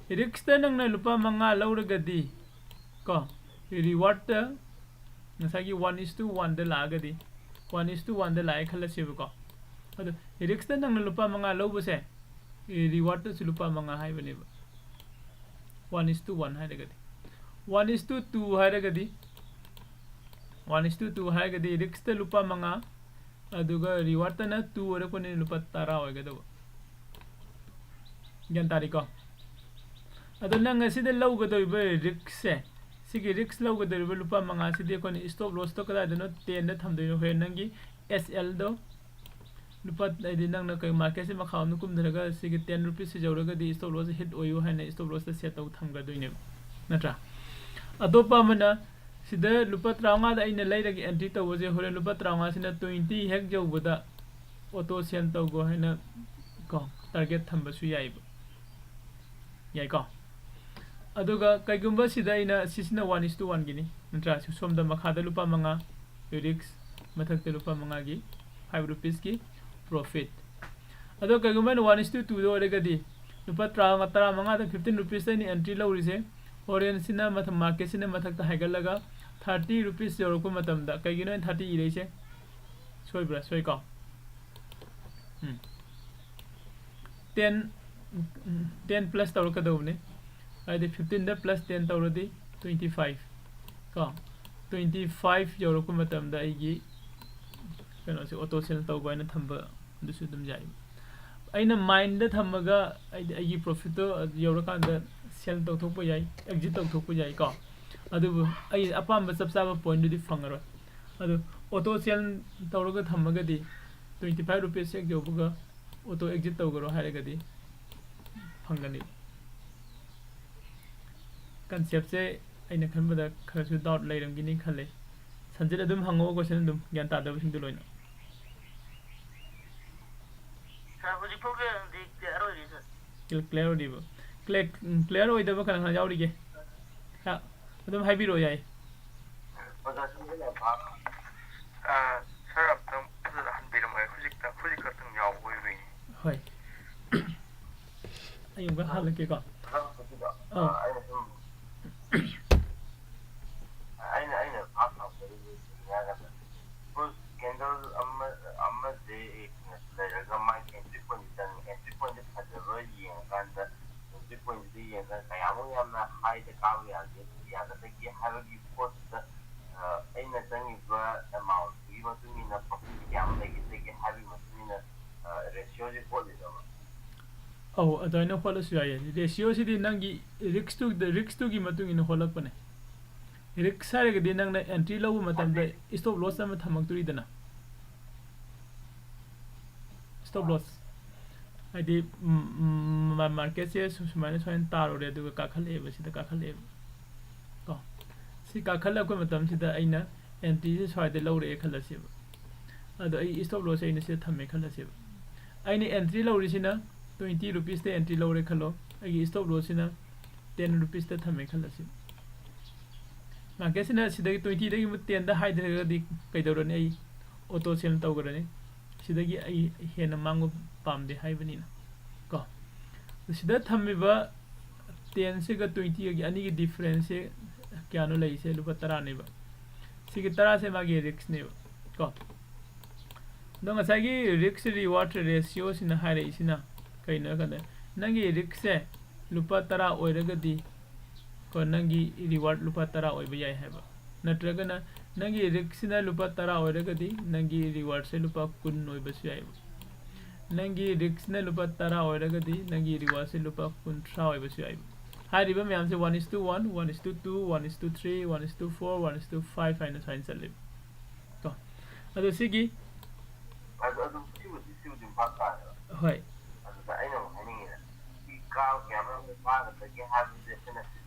riskꯇ ꯅꯪꯅ ꯂꯨꯄꯥ ꯃꯉꯥ ꯂꯧꯔꯒꯗꯤ, ꯀꯣ, rewardꯇ ꯉꯁꯥꯏꯒꯤ one is to oneꯗ ꯂꯥꯛꯑꯒꯗꯤ, one is to oneꯗ ꯂꯥꯛꯑꯦ ꯈꯜꯂꯁꯦꯕꯀꯣ꯫ ꯑꯗꯣ riskꯇ ꯅꯪꯅ ꯂꯨꯄꯥ ꯃꯉꯥ ꯂꯧꯕꯁꯦ, rewardꯇꯁꯨ ꯂꯨꯄꯥ ꯃꯉꯥ ꯍꯥꯏꯕꯅꯦꯕ꯫ One is to one ꯍꯥꯏꯔꯒꯗꯤ꯫ One is to two ꯍꯥꯏꯔꯒꯗꯤ, one is to two ꯍꯥꯏꯔꯒꯗꯤ riskꯇ ꯂꯨꯄꯥ ꯃꯉꯥ, ꯑꯗꯨꯒ rewardꯇꯅ two ꯑꯣꯏꯔꯛꯄꯅꯤꯅ ꯂꯨꯄꯥ ꯇꯔꯥ ꯑꯣꯏꯒꯗꯧꯕ꯫ ꯒ꯭ꯌꯥꯟ ꯇꯥꯔꯤꯀꯣ? ꯑꯗꯣ ꯅꯪ ꯑꯁꯤꯗ ꯂꯧꯒꯗꯧꯔꯤꯕ riskꯁꯦ, ꯁꯤꯒꯤ risk ꯂꯧꯒꯗꯧꯔꯤꯕ ꯂꯨꯄꯥ ꯃꯉꯥꯁꯤꯗꯤ ꯑꯩꯈꯣꯏꯅ stop lossꯇꯣ ꯀꯗꯥꯏꯗꯅꯣ? Tenꯗ ꯊꯝꯗꯣꯏꯅꯣ꯫ ꯍꯣꯔꯦꯟ ꯅꯪꯒꯤ SLꯗꯣ ꯂꯨꯄꯥ, ꯍꯥꯏꯗꯤ ꯅꯪꯅ ꯀꯩ marketꯁꯦ ꯃꯈꯥꯔꯣꯝꯗ ꯀꯨꯝꯊꯔꯒ ꯁꯤꯒꯤ ten rupeesꯁꯦ ꯌꯧꯔꯒꯗꯤ stop lossꯁꯦ hit ꯑꯣꯏꯌꯨ ꯍꯥꯏꯅ stop lossꯇ set ꯇꯧ ꯊꯝꯒꯗꯣꯏꯅꯦꯕ, ꯅꯠꯇ꯭ꯔꯥ? ꯑꯇꯣꯞꯄ ꯑꯃꯅ ꯁꯤꯗ ꯂꯨꯄꯥ ꯇꯔꯥꯃꯉꯥꯗ ꯑꯩꯅ ꯂꯩꯔꯒ entry ꯇꯧꯕꯁꯦ, ꯍꯣꯔꯦꯟ ꯂꯨꯄꯥ ꯇꯔꯥꯃꯉꯥꯁꯤꯅ twenty ꯍꯦꯛ ꯌꯧꯕꯗ auto sell ꯇꯧꯈꯣ ꯍꯥꯏꯅ ꯀꯣ, target ꯊꯝꯕꯁꯨ ꯌꯥꯏꯕ꯫ ꯌꯥꯏꯀꯣ? ꯑꯗꯨꯒ ꯀꯩꯒꯨꯝꯕ ꯁꯤꯗ ꯑꯩꯅ, ꯁꯤꯁꯤꯅ one is to oneꯒꯤꯅꯤ, ꯅꯠꯇ꯭ꯔꯥ? ꯁꯣꯝꯗ ꯃꯈꯥꯗ ꯂꯨꯄꯥ ꯃꯉꯥ risk, ꯃꯊꯛꯇ ꯂꯨꯄꯥ ꯃꯉꯥꯒꯤ five rupeesꯀꯤ profit꯫ ꯑꯗꯣ ꯀꯩꯒꯨꯝꯕ ꯑꯩꯅ one is to twoꯗ ꯑꯣꯏꯔꯒꯗꯤ, ꯂꯨꯄꯥ ꯇꯔꯥ, ꯇꯔꯥꯃꯉꯥꯗ fifteen rupeesꯇ ꯑꯩꯅ entry ꯂꯧꯔꯤꯁꯦ, ꯍꯣꯔꯦꯟꯁꯤꯅ ꯃꯊꯛ, marketꯁꯤꯅ ꯃꯊꯛꯇ ꯍꯥꯏꯒꯠꯂꯒ thirty rupees ꯌꯧꯔꯛꯄ ꯃꯇꯝꯗ, ꯀꯩꯒꯤꯅꯣ ꯑꯩꯅ thirty ꯏꯔꯛꯏꯁꯦ? ꯁꯣꯏꯕ꯭ꯔꯥ? ꯁꯣꯏꯀꯣ? ꯎꯝ꯫ ꯇꯦꯟ, ꯇꯦꯟ ꯄ꯭ꯂꯁ ꯇꯧꯔꯛꯀꯗꯧꯕꯅꯤ꯫ ꯍꯥꯏꯗꯤ ꯐꯤꯐꯇꯤꯟꯗ ꯄ꯭ꯂꯁ ꯇꯦꯟ ꯇꯧꯔꯗꯤ ꯇ꯭ꯋꯦꯟꯇꯤ ꯐꯥꯏꯚ ꯀꯣ꯫ ꯇ꯭ꯋꯦꯟꯇꯤ ꯐꯥꯏꯚ ꯌꯧꯔꯛꯄ ꯃꯇꯝꯗ ꯑꯩꯒꯤ ꯀꯩꯅꯣꯁꯦ ꯑꯣꯇꯣ ꯁꯦꯜ ꯇꯧꯕ ꯍꯥꯏꯅ ꯊꯝꯕ ꯑꯗꯨꯁꯨ ꯑꯗꯨꯝ ꯌꯥꯏ꯫ ꯑꯩꯅ ꯃꯥꯏꯟꯗ ꯊꯝꯃꯒ ꯑꯩꯗꯤ ꯑꯩꯒꯤ ꯄ꯭ꯔꯣꯐꯤꯠꯇꯣ ꯌꯧꯔꯀꯥꯟꯗ ꯁꯦꯜ ꯇꯧꯊꯣꯛꯄ ꯌꯥꯏ, ꯑꯦꯛꯖꯤꯠ ꯇꯧꯊꯣꯛꯄ ꯌꯥꯏꯀꯣ꯫ ꯑꯗꯨꯕꯨ ꯑꯩ ꯑꯄꯥꯝꯕ ꯆꯞ ꯆꯥꯕ ꯄꯣꯏꯟꯗꯨꯗꯤ ꯐꯪꯉꯔꯣꯏ꯫ ꯑꯗꯨ ꯑꯣꯇꯣ ꯁꯦꯜ ꯇꯧꯔꯒ ꯊꯝꯃꯒꯗꯤ ꯇ꯭ꯋꯦꯟꯇꯤ ꯐꯥꯏꯚ ꯔꯨꯄꯤꯁ ꯍꯦꯛ ꯌꯧꯕꯒ ꯑꯣꯇꯣ ꯑꯦꯛꯖꯤꯠ ꯇꯧꯈꯔꯣ ꯍꯥꯏꯔꯒꯗꯤ ꯐꯪꯒꯅꯤ꯫ ꯀꯟꯁꯦꯞꯁꯦ ꯑꯩꯅ ꯈꯟꯕꯗ ꯈꯔꯁꯨ ꯗꯥꯎꯠ ꯂꯩꯔꯝꯒꯅꯤ ꯈꯜꯂꯦ꯫ ꯁꯟꯖꯤꯠ, ꯑꯗꯨꯝ ꯍꯪꯉꯛꯑꯣ ꯀꯣꯏꯁꯟ ꯑꯗꯨꯝ, ꯒ꯭ꯌꯥꯟ ꯇꯥꯗꯕꯁꯤꯡꯗꯣ ꯂꯣꯏꯅ꯫ ꯁꯥꯔ, ꯍꯧꯖꯤꯛ ꯐꯥꯎꯒꯤ ꯑꯣꯏꯅꯗꯤ ꯀ꯭ꯂꯤꯌꯥꯔ ꯑꯣꯏꯔꯤ, ꯁꯥꯔ꯫ ꯀ꯭ꯂꯤꯌꯥꯔ ꯑꯣꯏꯔꯤꯕ? ꯀ꯭ꯂꯤꯌꯥꯔ, ꯎꯝ, ꯀ꯭ꯂꯤꯌꯥꯔ ꯑꯣꯏꯗꯕ ꯀꯅꯥ ꯀꯅꯥ ꯌꯥꯎꯔꯤꯒꯦ? ꯍꯥ, ꯑꯗꯨꯝ ꯍꯥꯏꯕꯤꯔꯛꯑꯣ, ꯌꯥꯏ꯫ ꯑꯣꯖꯥ, ꯁꯣꯝꯗ ꯂꯩꯕ, ꯑ, ꯁꯥꯔ, ꯑꯝꯇꯪ ꯐꯖꯅ ꯍꯟꯕꯤꯔꯝꯃꯣ, ꯍꯧꯖꯤꯛꯇ, ꯍꯧꯖꯤꯛ ꯈꯛꯇꯪ ꯌꯥꯎꯕ ꯑꯣꯏꯕꯩꯅꯤ꯫ ꯍꯣꯏ꯫ ꯑꯩ ꯑꯃꯨꯛꯀ ꯍꯜꯂꯛꯀꯦꯀꯣ꯫ ꯑꯣꯖꯥ, ꯍꯧꯖꯤꯛꯀꯤꯗꯣ, ꯑ, ꯑꯥ꯫ ꯑꯩꯅ ꯁꯨꯝ, ꯑꯩꯅ, ꯑꯩꯅ ꯚꯥꯞ ꯇꯥꯖꯔꯤꯁꯦ ꯀꯩꯅꯣ ꯍꯥꯏꯔꯀꯥꯟꯗ, ꯁꯄꯣꯁ ꯀꯦꯟꯗꯜ ꯑꯃ, ꯑꯃꯁꯦ ꯂꯩꯔꯒ ꯃꯥꯒꯤ ꯑꯦꯟꯇ꯭ꯔꯤ ꯄꯣꯏꯟꯠ ꯆꯪꯉꯦ, ꯑꯦꯟꯇ꯭ꯔꯤ ꯄꯣꯏꯟꯠꯁꯦ ꯐꯖꯕ꯭ꯔꯥ ꯌꯦꯡꯉꯀꯥꯟꯗ, ꯑꯦꯟꯇ꯭ꯔꯤ ꯄꯣꯏꯟꯠꯁꯤꯗ ꯌꯦꯡꯉꯒ ꯀꯌꯥꯃꯨꯛ ꯌꯥꯝꯅ ꯍꯥꯏꯗ ꯀꯥꯕ ꯌꯥꯒꯦ, ꯌꯥꯒꯗꯒꯦ ꯍꯥꯏꯕꯒꯤ ꯄꯣꯠꯇꯨꯗ, ꯑ, ꯑꯩꯅ ꯆꯪꯉꯤꯕ ꯑꯦꯃꯥꯎꯟꯠꯇꯨꯒꯤ ꯃꯇꯨꯡ ꯏꯟꯅ ꯄ꯭ꯔꯣꯐꯤꯠ ꯀꯌꯥꯝ ꯂꯩꯒꯗꯒꯦ ꯍꯥꯏꯕꯒꯤ ꯃꯇꯨꯡ ꯏꯟꯅ, ꯑ, ꯔꯦꯁꯤꯌꯣꯁꯦ ꯍꯣꯠꯂꯤꯗꯕ꯫ ꯑꯧ, ꯑꯗꯨꯃꯥꯏꯅ ꯍꯣꯠꯂꯁꯨ ꯌꯥꯏꯌꯦ꯫ ꯔꯦꯁꯤꯌꯣꯁꯤꯗꯤ ꯅꯪꯒꯤ ꯔꯤꯛꯁꯇꯨ, ꯔꯤꯛꯁꯇꯨꯒꯤ ꯃꯇꯨꯡ ꯏꯟꯅ ꯍꯣꯠꯂꯛꯄꯅꯦ꯫ ꯔꯤꯛꯁ ꯍꯥꯏꯔꯒꯗꯤ ꯅꯪꯅ ꯑꯦꯟꯇ꯭ꯔꯤ ꯂꯧꯕ ꯃꯇꯝꯗ ꯁ꯭ꯇꯣꯞ ꯂꯣꯁ ꯑꯃ ꯊꯝꯃꯛꯇꯣꯔꯤꯗꯅ꯫ Stop loss. ꯍꯥꯏꯗꯤ, ꯎꯝ, ꯎꯝ, ꯃꯥ-, ꯃꯥꯔꯀꯦꯠꯁꯦ ꯁꯨ-, ꯁꯨꯃꯥꯏꯅ, ꯁꯨꯃꯥꯏꯅ ꯇꯥꯔꯨꯔꯦ, ꯑꯗꯨꯒ ꯀꯥꯈꯠꯂꯛꯑꯦꯕ, ꯁꯤꯗ ꯀꯥꯈꯠꯂꯛꯑꯦꯕ꯫ ꯀꯣ? ꯁꯤ ꯀꯥꯈꯠꯂꯛꯄ ꯃꯇꯝꯁꯤꯗ ꯑꯩꯅ ꯑꯦꯟꯇ꯭ꯔꯤꯁꯦ ꯁ꯭ꯋꯥꯏꯗ ꯂꯧꯔꯛꯑꯦ ꯈꯜꯂꯁꯦꯕ꯫ ꯑꯗꯣ ꯑꯩ ꯁ꯭ꯇꯣꯞ ꯂꯣꯁꯁꯦ ꯑꯩꯅ ꯁꯤꯗ ꯊꯝꯃꯦ ꯈꯜꯂꯁꯦꯕ꯫ ꯑꯩꯅ ꯑꯦꯟꯇ꯭ꯔꯤ ꯂꯧꯔꯤꯁꯤꯅ ꯇ꯭ꯋꯦꯟꯇꯤ ꯔꯨꯄꯤꯁꯇ ꯑꯦꯟꯇ꯭ꯔꯤ ꯂꯧꯔꯦ ꯈꯜꯂꯣ꯫ ꯑꯩꯒꯤ ꯁ꯭ꯇꯣꯞ ꯂꯣꯁꯁꯤꯅ ꯇꯦꯟ ꯔꯨꯄꯤꯁꯇ ꯊꯝꯃꯦ ꯈꯜꯂꯁꯦꯕ꯫ ꯃꯥꯔꯀꯦꯠꯁꯤꯅ ꯁꯤꯗꯒꯤ ꯇ꯭ꯋꯦꯟꯇꯤꯗꯒꯤ ꯇꯦꯟꯗ ꯍꯥꯏꯊꯔꯒꯗꯤ ꯀꯩꯗꯧꯔꯅꯤ? ꯑꯩ ꯑꯣꯇꯣ ꯁꯦꯜ ꯇꯧꯈ꯭ꯔꯅꯤ꯫ ꯁꯤꯗꯒꯤ ꯑꯩ ꯍꯦꯟꯅ ꯃꯥꯡꯕ ꯄꯥꯝꯗꯦ ꯍꯥꯏꯕꯅꯤꯅ꯫ ꯀꯣ? ꯁꯤꯗ ꯊꯝꯃꯤꯕ ꯇꯦꯟꯁꯤꯒ ꯇ꯭ꯋꯦꯟꯇꯤꯒꯒꯤ ꯑꯅꯤꯒꯤ ꯗꯤꯐ꯭ꯔꯦꯟꯁꯁꯦ ꯀꯌꯥꯅꯣ ꯂꯩꯔꯤꯁꯦ? ꯂꯨꯄꯥ ꯇꯔꯥꯅꯦꯕ꯫ ꯁꯤꯒꯤ ꯇꯔꯥꯁꯦ ꯃꯥꯒꯤ ꯔꯤꯛꯁꯅꯦꯕ꯫ ꯀꯣ? ꯑꯗꯣ ꯉꯁꯥꯏꯒꯤ risk reward ratio ꯁꯤꯅ ꯍꯥꯏꯔꯛꯏꯁꯤꯅ ꯀꯩꯅꯣ ꯍꯥꯏ ꯀꯥꯟꯗ, ꯅꯪꯒꯤ risk ꯁꯦ ꯂꯨꯄꯥ ꯇꯔꯥ ꯑꯣꯏꯔꯒꯗꯤ ꯀꯣ, ꯅꯪꯒꯤ reward ꯂꯨꯄꯥ ꯇꯔꯥ ꯑꯣꯏꯕ ꯌꯥꯏ ꯍꯥꯏꯕ꯫ ꯅꯠꯇ꯭ꯔꯒꯅ ꯅꯪꯒꯤ risk ꯁꯤꯅ ꯂꯨꯄꯥ ꯇꯔꯥ ꯑꯣꯏꯔꯒꯗꯤ ꯅꯪꯒꯤ reward ꯁꯦ ꯂꯨꯄꯥ ꯀꯨꯟ ꯑꯣꯏꯕꯁꯨ ꯌꯥꯏꯕ꯫ ꯅꯪꯒꯤ risk ꯁꯤꯅ ꯂꯨꯄꯥ ꯇꯔꯥ ꯑꯣꯏꯔꯒꯗꯤ ꯅꯪꯒꯤ reward ꯁꯦ ꯂꯨꯄꯥ ꯀꯨꯟꯊ꯭ꯔꯥ ꯑꯣꯏꯕꯁꯨ ꯌꯥꯏꯕ꯫ ꯍꯥꯏꯔꯤꯕ ꯃꯌꯥꯝꯁꯦ one is to one, one is to two, one is to three, one is to four, one is to five ꯍꯥꯏꯅ ꯁꯨꯃꯥꯏꯅ ꯆꯠꯂꯦꯕ ꯀꯣ꯫ ꯑꯗꯣ ꯁꯤꯒꯤ ꯑꯗꯨ ꯑꯗꯨ ꯁꯤꯕꯨꯗꯤ ꯁꯤꯕꯨꯗꯤ ꯚꯥꯞ ꯇꯥꯔꯦꯕ꯫ ꯍꯣꯏ꯫ ꯑꯗꯨꯗ ꯑꯩꯅ ꯑꯃꯨꯛ ꯍꯥꯏꯅꯤꯡꯉꯤꯅ, ꯁꯤ ꯀꯥ ꯀꯌꯥꯃꯔꯣꯝꯗ ꯀꯥꯒꯗꯒꯦ ꯍꯥꯏꯕꯁꯦ ꯑꯩꯈꯣꯏꯅ,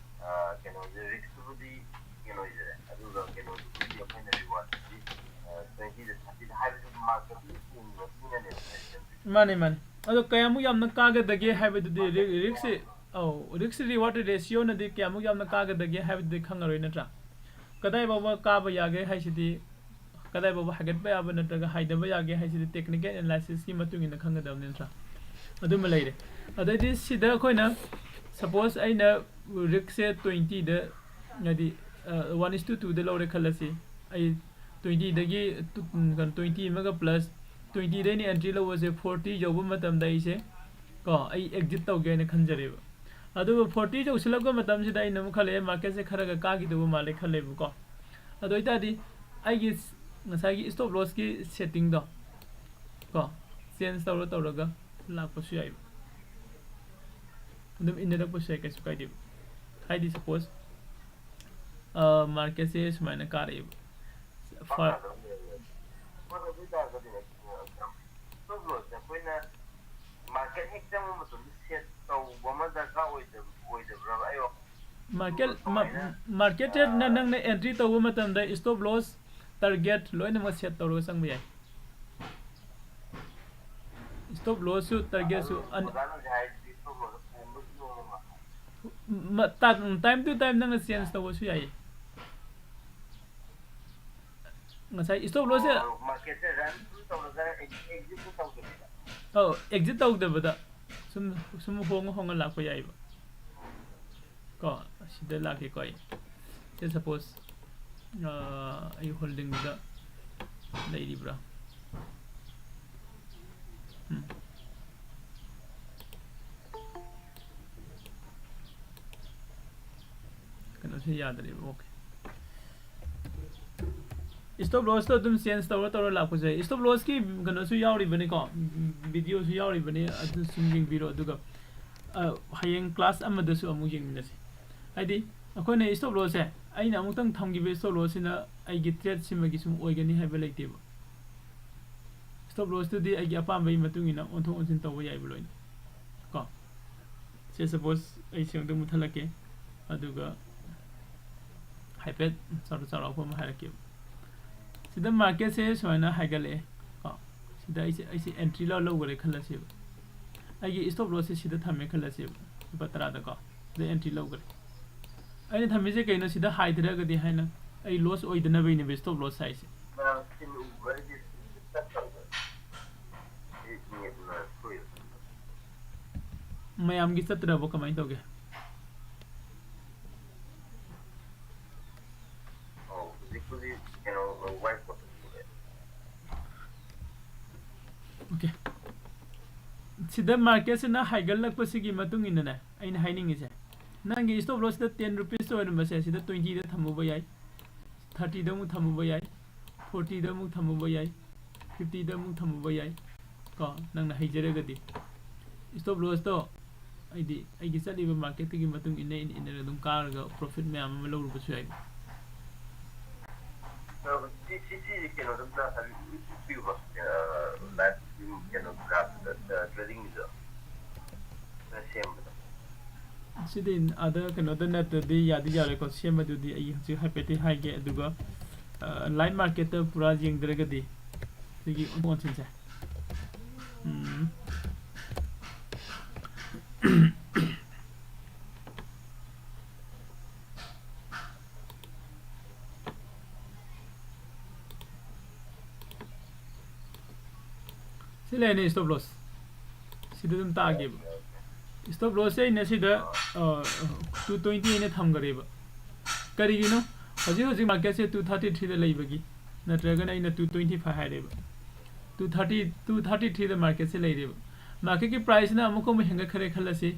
ꯑ, ꯀꯩꯅꯣꯁꯦ, risk ꯇꯨꯕꯨꯗꯤ ꯀꯩꯅꯣꯁꯦ, ꯑꯗꯨꯒ ꯀꯩꯅꯣꯗꯨꯕꯨꯗꯤ ꯑꯩꯈꯣꯏꯅ reward ꯇꯨꯗꯤ, ꯑ, twenty ꯗ, thirty ꯗ ꯍꯥꯏꯕꯗꯤ market ꯇꯨꯒꯤ ꯇꯣꯡꯕ ꯃꯇꯨꯡ ꯏꯟꯅꯅꯦꯕ ꯑꯩꯈꯣꯏꯅ ꯁꯦꯝꯗꯣꯏꯁꯦ꯫ ꯃꯥꯅꯦ, ꯃꯥꯅꯦ꯫ ꯑꯗꯣ ꯀꯌꯥꯃꯨꯛ ꯌꯥꯝꯅ ꯀꯥꯒꯗꯒꯦ ꯍꯥꯏꯕꯗꯨꯗꯤ ri-, risk ꯁꯤ, ꯑꯧ, risk reward ratio ꯅꯗꯤ ꯀꯌꯥꯃꯨꯛ ꯌꯥꯝꯅ ꯀꯥꯒꯗꯒꯦ ꯍꯥꯏꯕꯗꯨꯗꯤ ꯈꯪꯉꯔꯣꯏ ꯅꯠꯇ꯭ꯔꯥ? ꯀꯗꯥꯏ ꯐꯥꯎꯕ ꯀꯥꯕ ꯌꯥꯒꯦ ꯍꯥꯏꯁꯤꯗꯤ, ꯀꯗꯥꯏ ꯐꯥꯎꯕ ꯍꯥꯏꯒꯠꯄ ꯌꯥꯕ ꯅꯠꯇ꯭ꯔꯒ ꯍꯥꯏꯗꯕ ꯌꯥꯒꯦ ꯍꯥꯏꯁꯤꯗꯤ technical analysis ꯀꯤ ꯃꯇꯨꯡ ꯏꯟꯅ ꯈꯪꯒꯗꯕꯅꯤ ꯅꯠꯇ꯭ꯔꯥ? ꯑꯗꯨꯃ ꯂꯩꯔꯦ꯫ ꯑꯗꯩꯗꯤ ꯁꯤꯗ ꯑꯩꯈꯣꯏꯅ, suppose ꯑꯩꯅ risk ꯁꯦ twenty ꯗ, ꯍꯥꯏꯗꯤ, ꯑ, one is to two ꯗ ꯂꯧꯔꯦ ꯈꯜꯂꯁꯤ꯫ ꯑꯩ twenty ꯗꯒꯤ ꯇꯨ-, ꯎꯝ, ꯀꯩꯅꯣ, twenty ꯑꯃꯒ plus twenty ꯗꯩꯅ entry ꯂꯧꯕꯁꯦ forty ꯌꯧꯕ ꯃꯇꯝꯗ ꯑꯩꯁꯦ, ꯀꯣ, ꯑꯩ exit ꯇꯧꯒꯦ ꯍꯥꯏꯅ ꯈꯟꯖꯔꯦꯕ꯫ ꯑꯗꯨꯒ forty ꯌꯧꯁꯤꯜꯂꯛꯄ ꯃꯇꯝꯁꯤꯗ ꯑꯩꯅ ꯑꯃꯨꯛ ꯈꯜꯂꯛꯑꯦ, market ꯁꯦ ꯈꯔꯒ ꯀꯥꯈꯤꯗꯧꯕ ꯃꯥꯜꯂꯦ ꯈꯜꯂꯦꯕꯀꯣ꯫ ꯑꯗꯨ ꯑꯣꯏꯇꯥꯔꯗꯤ ꯑꯩꯒꯤ ꯉꯁꯥꯏꯒꯤ stop loss ꯀꯤ setting ꯗꯣ, ꯀꯣ, change ꯇꯧꯔ ꯇꯧꯔꯒ ꯂꯥꯛꯄꯁꯨ ꯌꯥꯏꯕ꯫ ꯑꯗꯨꯝ ꯏꯟꯅꯔꯛꯄꯁꯨ ꯌꯥꯏ, ꯀꯩꯁꯨ ꯀꯥꯏꯗꯦꯕ꯫ ꯍꯥꯏꯗꯤ suppose, ꯑ, market ꯁꯦ ꯁꯨꯃꯥꯏꯅ ꯀꯥꯔꯛꯑꯦꯕ꯫ ꯐ- ꯚꯥꯞ ꯇꯥꯗꯕ ꯑꯃ ꯂꯩꯔꯦ꯫ ꯍꯣꯏ, ꯑꯗꯨ ꯑꯣꯏꯇꯥꯔꯒꯗꯤ stop loss ꯁꯦ ꯑꯩꯈꯣꯏꯅ market ꯍꯦꯛ ꯆꯪꯕ ꯃꯇꯝꯗ set ꯇꯧꯕ ꯑꯃ ꯗꯔꯀꯥꯔ ꯑꯣꯏꯗꯕ-, ꯑꯣꯏꯗꯕ꯭ꯔꯕ? ꯑꯩ ꯋꯥꯈꯜ market, ꯃ-, ꯀꯃꯥꯏꯅ, market ꯁꯦ ꯅ-, ꯑ, ꯅꯪꯅ entry ꯇꯧꯕ ꯃꯇꯝꯗ stop loss, target ꯂꯣꯏꯅꯃꯛ set ꯇꯧꯔꯒ ꯆꯪꯕ ꯌꯥꯏ꯫ Stop loss ꯁꯨ, target ꯁꯨ ꯑꯗꯨ ꯑꯅꯤ-, ꯑꯣꯖꯥꯅ ꯍꯧꯖꯤꯛ ꯍꯥꯏꯔꯤꯗꯨꯗꯤ stop loss ꯈꯣꯡꯕꯒꯤ ꯃꯑꯣꯡ ꯑꯃ꯫ ꯃ-, ꯇ-, time to time ꯅꯪꯅ change ꯇꯧꯕꯁꯨ ꯌꯥꯏꯌꯦ꯫ ꯉꯁꯥꯏ stop loss ꯁꯦ ꯑꯣ, market ꯁꯦ run ꯁꯨꯝ ꯇꯧꯔꯒ exit, exit ꯁꯨ ꯇꯧꯗꯕꯤꯗ꯫ ꯑꯧ, exit ꯇꯧꯗꯕꯗ ꯁꯨꯝ, ꯁꯨꯝ ꯍꯣꯡꯉ ꯍꯣꯡꯉ ꯂꯥꯛꯄ ꯌꯥꯏꯌꯦꯕ꯫ ꯀꯣ, ꯑꯁꯤꯗ ꯂꯥꯛꯀꯦꯀꯣ ꯑꯩ꯫ ꯁꯦ suppose, ꯑ, ꯑꯩ holding ꯗ ꯂꯩꯔꯤꯕ꯭ꯔꯥ? ꯁꯤ ꯌꯥꯗ꯭ꯔꯦꯕ꯫ Okay, stop lossꯇꯣ ꯑꯗꯨꯝ change ꯇꯧꯔ ꯇꯧꯔ ꯂꯥꯛꯄꯁꯨ ꯌꯥꯏ꯫ Stop lossꯀꯤ ꯀꯩꯅꯣꯁꯨ ꯌꯥꯎꯔꯤꯕꯅꯤꯀꯣ, videoꯁꯨ ꯌꯥꯎꯔꯤꯕꯅꯤ, ꯑꯗꯨ ꯁꯨꯝ ꯌꯦꯡꯕꯤꯔꯣ꯫ ꯑꯗꯨꯒ ꯑ, ꯍꯌꯦꯡ class ꯑꯃꯗꯁꯨ ꯑꯃꯨꯛ ꯌꯦꯡꯃꯤꯟꯅꯁꯤ꯫ ꯍꯥꯏꯗꯤ ꯑꯩꯈꯣꯏꯅ stop lossꯁꯦ, ꯑꯩꯅ ꯑꯃꯨꯛꯇꯪ ꯊꯝꯈꯤꯕ stop lossꯁꯤꯅ ꯑꯩꯒꯤ tradeꯁꯤꯃꯒꯤ ꯁꯨꯝ ꯑꯣꯏꯒꯅꯤ ꯍꯥꯏꯕ ꯂꯩꯇꯦꯕ꯫ Stop lossꯇꯨꯗꯤ ꯑꯩꯒꯤ ꯑꯄꯥꯝꯕꯒꯤ ꯃꯇꯨꯡ ꯏꯟꯅ ꯑꯣꯟꯊꯣꯛ ꯑꯣꯟꯁꯤꯟ ꯇꯧꯕ ꯌꯥꯏꯕ ꯂꯣꯏꯅ ꯀꯣ꯫ ꯁꯦ, suppose ꯑꯩ ꯁꯤ ꯑꯃꯨꯛꯇꯪ ꯃꯨꯠꯊꯠꯂꯛꯀꯦ, ꯑꯗꯨꯒ ꯍꯥꯏꯐꯦꯠ ꯆꯥꯎꯔꯥꯛ ꯆꯥꯎꯔꯥꯛꯄ ꯑꯃ ꯍꯥꯏꯔꯛꯀꯦꯕ꯫ ꯁꯤꯗ marketꯁꯦ ꯁꯨꯃꯥꯏꯅ ꯍꯥꯏꯒꯠꯂꯛꯑꯦ ꯀꯣ꯫ ꯁꯤꯗ ꯑꯩꯁꯦ, ꯑꯩꯁꯦ entry ꯂꯧ-, ꯂꯧꯈ꯭ꯔꯦ ꯈꯜꯂꯁꯦꯕ꯫ ꯑꯩꯒꯤ stop lossꯁꯦ ꯁꯤꯗ ꯊꯝꯃꯦ ꯈꯜꯂꯁꯦꯕ, ꯂꯨꯄꯥ ꯇꯔꯥꯗꯀꯣ꯫ ꯁꯤꯗ entry ꯂꯧꯈ꯭ꯔꯦ꯫ ꯑꯩꯅ ꯊꯝꯃꯤꯁꯦ ꯀꯩꯅꯣ? ꯁꯤꯗ ꯍꯥꯏꯊꯔꯒꯗꯤ ꯍꯥꯏꯅ ꯑꯩ loss ꯑꯣꯏꯗꯅꯕꯒꯤꯅꯦꯕ stop loss ꯍꯥꯏꯁꯦ꯫ ꯃꯌꯥꯝꯒꯤ ꯆꯠꯇ꯭ꯔꯕꯣ? ꯀꯃꯥꯏꯅ ꯇꯧꯒꯦ? ꯑꯧ, ꯍꯧꯖꯤꯛꯄꯨꯗꯤ ꯀꯩꯅꯣ, whiteboard ꯎꯔꯦ꯫ Okay꯫ ꯁꯤꯗ marketꯁꯤꯅ ꯍꯥꯏꯒꯠꯂꯛꯄꯁꯤꯒꯤ ꯃꯇꯨꯡ ꯏꯟꯅꯅꯦ, ꯑꯩꯅ ꯍꯥꯏꯅꯤꯡꯉꯤꯁꯦ, ꯅꯪꯒꯤ stop lossꯁꯤꯗ ten rupees ꯑꯣꯏꯔꯝꯕꯁꯦ, ꯁꯤꯗ twentyꯗ ꯊꯝꯃꯨꯕ ꯌꯥꯏ, thirtyꯗ ꯑꯃꯨꯛ ꯊꯝꯃꯨꯕ ꯌꯥꯏ, fortyꯗ ꯑꯃꯨꯛ ꯊꯝꯃꯨꯕ ꯌꯥꯏ, fiftyꯗ ꯑꯃꯨꯛ ꯊꯝꯃꯨꯕ ꯌꯥꯏ ꯀꯣ, ꯅꯪꯅ ꯍꯩꯖꯔꯒꯗꯤ꯫ Stop lossꯇꯣ ꯑꯩꯗꯤ ꯑꯩꯒꯤ ꯆꯠꯂꯤꯕ marketꯇꯨꯒꯤ ꯃꯇꯨꯡ ꯏꯟꯅ, ꯏꯟꯅ, ꯏꯟꯅ ꯑꯗꯨꯝ ꯀꯥꯔꯒ profit ꯃꯌꯥꯝ ꯑꯃ ꯂꯧꯔꯨꯕꯁꯨ ꯌꯥꯏ꯫ ꯑ, ꯁꯤ, ꯁꯤ, ꯁꯤ ꯀꯩꯅꯣꯗ ꯑꯝꯇ ꯍꯥꯏꯕꯤ-, ꯎꯠꯄꯤꯌꯨꯕ꯫ ꯑ, live ꯀꯩꯅꯣ graph, ꯑ, tradingꯒꯤꯗꯣ꯫ ꯑ, ꯁꯦꯝꯕꯗꯣ꯫ ꯁꯤꯗꯤ ꯑꯥꯗ ꯀꯩꯅꯣꯗ ꯅꯠꯇ꯭ꯔꯗꯤ ꯌꯥꯗꯤ ꯌꯥꯔꯣꯏꯀꯣ꯫ ꯁꯦꯝꯕꯗꯨꯗꯤ ꯑꯩ ꯍꯧꯖꯤꯛ ꯍꯥꯏꯐꯦꯠꯇꯤ ꯍꯥꯏꯒꯦ꯫ ꯑꯗꯨꯒ, ꯑ, live marketꯇ ꯄꯨꯔꯥ ꯌꯦꯡꯗ꯭ꯔꯒꯗꯤ ꯁꯤꯒꯤ ꯑꯣꯟꯊꯣꯛ ꯑꯣꯟꯁꯤꯟꯁꯦ꯫ ꯎꯝ꯫ ꯁꯤ ꯂꯩꯔꯅꯤ stop loss꯫ ꯁꯤꯗ ꯑꯗꯨꯝ ꯇꯥꯒꯦꯕ꯫ Stop lossꯁꯦ ꯑꯩꯅ ꯁꯤꯗ, ꯑ, two twenty ꯑꯩꯅ ꯊꯝꯈꯔꯦꯕ꯫ ꯀꯔꯤꯒꯤꯅꯣ? ꯍꯧꯖꯤꯛ ꯍꯧꯖꯤꯛ marketꯁꯦ two thirty threeꯗ ꯂꯩꯕꯒꯤ, ꯅꯠꯇ꯭ꯔꯒꯅ ꯑꯩꯅ two twenty five ꯍꯥꯏꯔꯦꯕ꯫ Two thirty, two thirty threeꯗ marketꯁꯦ ꯂꯩꯔꯦꯕ꯫ Marketꯀꯤ priceꯅ ꯑꯃꯨꯛꯀ ꯑꯃꯨꯛ ꯍꯦꯟꯒꯠꯈ꯭ꯔꯦ ꯈꯜꯂꯁꯤ,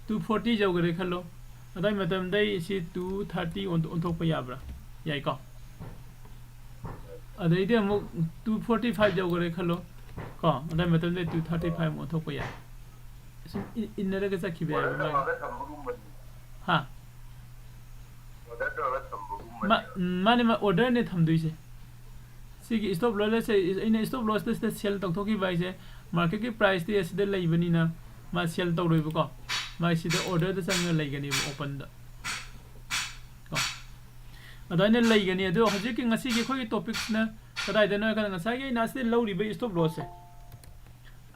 two forty ꯌꯧꯈ꯭ꯔꯦ ꯈꯜꯂꯣ꯫ ꯑꯗꯥꯏ ꯃꯇꯝꯗꯩ ꯁꯤ two thirty ꯑꯣꯟꯊꯣꯛꯄ ꯌꯥꯕ꯭ꯔꯥ? ꯌꯥꯏꯀꯣ? ꯑꯗꯩꯗꯤ ꯑꯃꯨꯛ two forty five ꯌꯧꯈꯔꯦ ꯈꯜꯂꯣ ꯀꯣ, ꯑꯗꯥꯏ ꯃꯇꯝꯗꯩ two thirty five ꯑꯃꯨꯛ ꯑꯣꯟꯊꯣꯛꯄ ꯌꯥꯏ꯫ ꯁꯨꯝ ꯏ- ꯏꯟꯅꯔꯒ ꯆꯠꯈꯤꯕ ꯌꯥꯏꯕ ꯃꯥꯒꯤ꯫ ꯍꯥ? ꯃꯥꯅꯦ, ꯃꯥ order ꯅꯦ ꯊꯝꯗꯣꯏꯁꯦ꯫ ꯁꯤꯒꯤ stop loss ꯁꯦ ꯑꯩꯅ stop loss ꯇ ꯁꯤꯗ sell ꯇꯧꯊꯣꯛꯈꯤꯕ ꯍꯥꯏꯁꯦ, market ꯀꯤ price ꯇꯤ ꯑꯁꯤꯗ ꯂꯩꯕꯅꯤꯅ ꯃꯥ sell ꯇꯧꯔꯣꯏꯕꯀꯣ꯫ ꯃꯥ ꯁꯤꯗ order ꯗ ꯆꯪꯉꯒ ꯂꯩꯒꯅꯦꯕ, open ꯗ ꯀꯣ꯫ ꯑꯗꯨꯃꯥꯏꯅ ꯂꯩꯒꯅꯤ꯫ ꯑꯗꯣ ꯍꯧꯖꯤꯛꯀꯤ ꯉꯁꯤꯒꯤ ꯑꯩꯈꯣꯏꯒꯤ topic ꯁꯤꯅ ꯀꯗꯥꯏꯗꯅꯣ ꯍꯥꯏ ꯀꯥꯟꯗ, ꯉꯁꯥꯏꯒꯤ ꯑꯩꯅ ꯑꯁꯤꯗ ꯂꯧꯔꯤꯕ stop loss ꯁꯦ,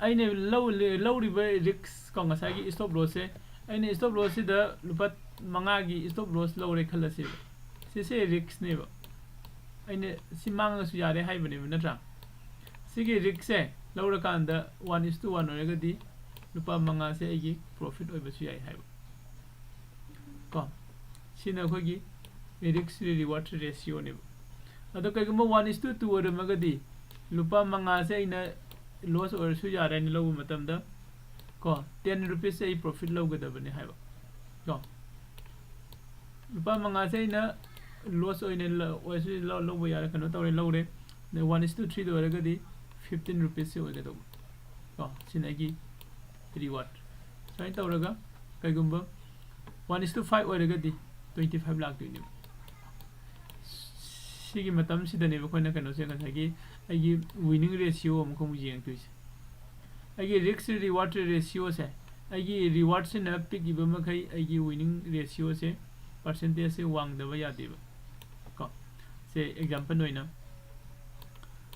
ꯑꯩꯅ ꯂꯧ- ꯂꯧꯔꯤꯕ risk ꯀꯣ, ꯉꯁꯥꯏꯒꯤ stop loss ꯁꯦ, ꯑꯩꯅ stop loss ꯁꯤꯗ ꯂꯨꯄꯥ ꯃꯉꯥꯒꯤ stop loss ꯂꯧꯔꯦ ꯈꯜꯂꯁꯦꯕ꯫ ꯁꯤꯁꯦ risk ꯅꯦꯕ꯫ ꯑꯩꯅ ꯁꯤ ꯃꯥꯡꯉꯁꯨ ꯌꯥꯔꯦ ꯍꯥꯏꯕꯅꯦꯕ, ꯅꯠꯇ꯭ꯔꯥ? ꯁꯤꯒꯤ risk say ꯂꯧꯔꯀꯥꯟꯗ one is to one ꯑꯣꯏꯔꯒꯗꯤ ꯂꯨꯄꯥ ꯃꯉꯥꯁꯦ ꯑꯩꯒꯤ profit ꯑꯣꯏꯕꯁꯨ ꯌꯥꯏ ꯍꯥꯏꯕ ꯀꯣ꯫ ꯁꯤꯅ ꯑꯩꯈꯣꯏꯒꯤ risk reward ratio ꯅꯦꯕ꯫ ꯑꯗꯣ ꯀꯩꯒꯨꯝꯕ one is to two ꯑꯣꯏꯔꯝꯃꯒꯗꯤ ꯂꯨꯄꯥ ꯃꯉꯥꯁꯦ ꯑꯩꯅ loss ꯑꯣꯏꯔꯁꯨ ꯌꯥꯔꯦ ꯍꯥꯏꯅ ꯂꯧꯕ ꯃꯇꯝꯗ ꯀꯣ, ten rupees ꯁꯦ ꯑꯩ profit ꯂꯧꯒꯗꯕꯅꯤ ꯍꯥꯏꯕ ꯀꯣ꯫ ꯂꯨꯄꯥ ꯃꯉꯥꯁꯦ ꯑꯩꯅ loss ꯑꯣꯏꯅ ꯂ- ꯑꯣꯏꯔꯁꯨ ꯂꯧ- ꯂꯧꯕ ꯌꯥꯔꯦ, ꯀꯩꯅꯣ ꯇꯧꯔꯦ, ꯂꯧꯔꯦ꯫ ꯑꯗꯩ one is to three ꯗ ꯑꯣꯏꯔꯒꯗꯤ fifteen rupees ꯁꯦ ꯑꯣꯏꯒꯗꯧꯕ ꯀꯣ꯫ ꯁꯤꯅ ꯑꯩꯒꯤ reward꯫ ꯁꯨꯃꯥꯏꯅ ꯇꯧꯔꯒ ꯀꯩꯒꯨꯝꯕ one is to five ꯑꯣꯏꯔꯒꯗꯤ twenty five ꯂꯥꯛꯇꯣꯏꯅꯦꯕ꯫ ꯁꯤꯒꯤ ꯃꯇꯝꯁꯤꯗꯅꯦꯕ ꯑꯩꯈꯣꯏꯅ ꯀꯩꯅꯣꯁꯦ, ꯉꯁꯥꯏꯒꯤ ꯑꯩꯒꯤ winning ratio ꯑꯃꯨꯛꯀ ꯑꯃꯨꯛ ꯌꯦꯡꯉꯛꯇꯣꯏꯁꯦ꯫ ꯑꯩꯒꯤ risk reward ratio ꯁꯦ, ꯑꯩꯒꯤ reward ꯁꯤꯅ ꯄꯤꯛꯏꯕ ꯃꯈꯩ ꯑꯩꯒꯤ winning ratio ꯁꯦ, percentage ꯁꯦ ꯋꯥꯡꯗꯕ ꯌꯥꯗꯦꯕ ꯀꯣ꯫ ꯁꯦ example ꯑꯣꯏꯅ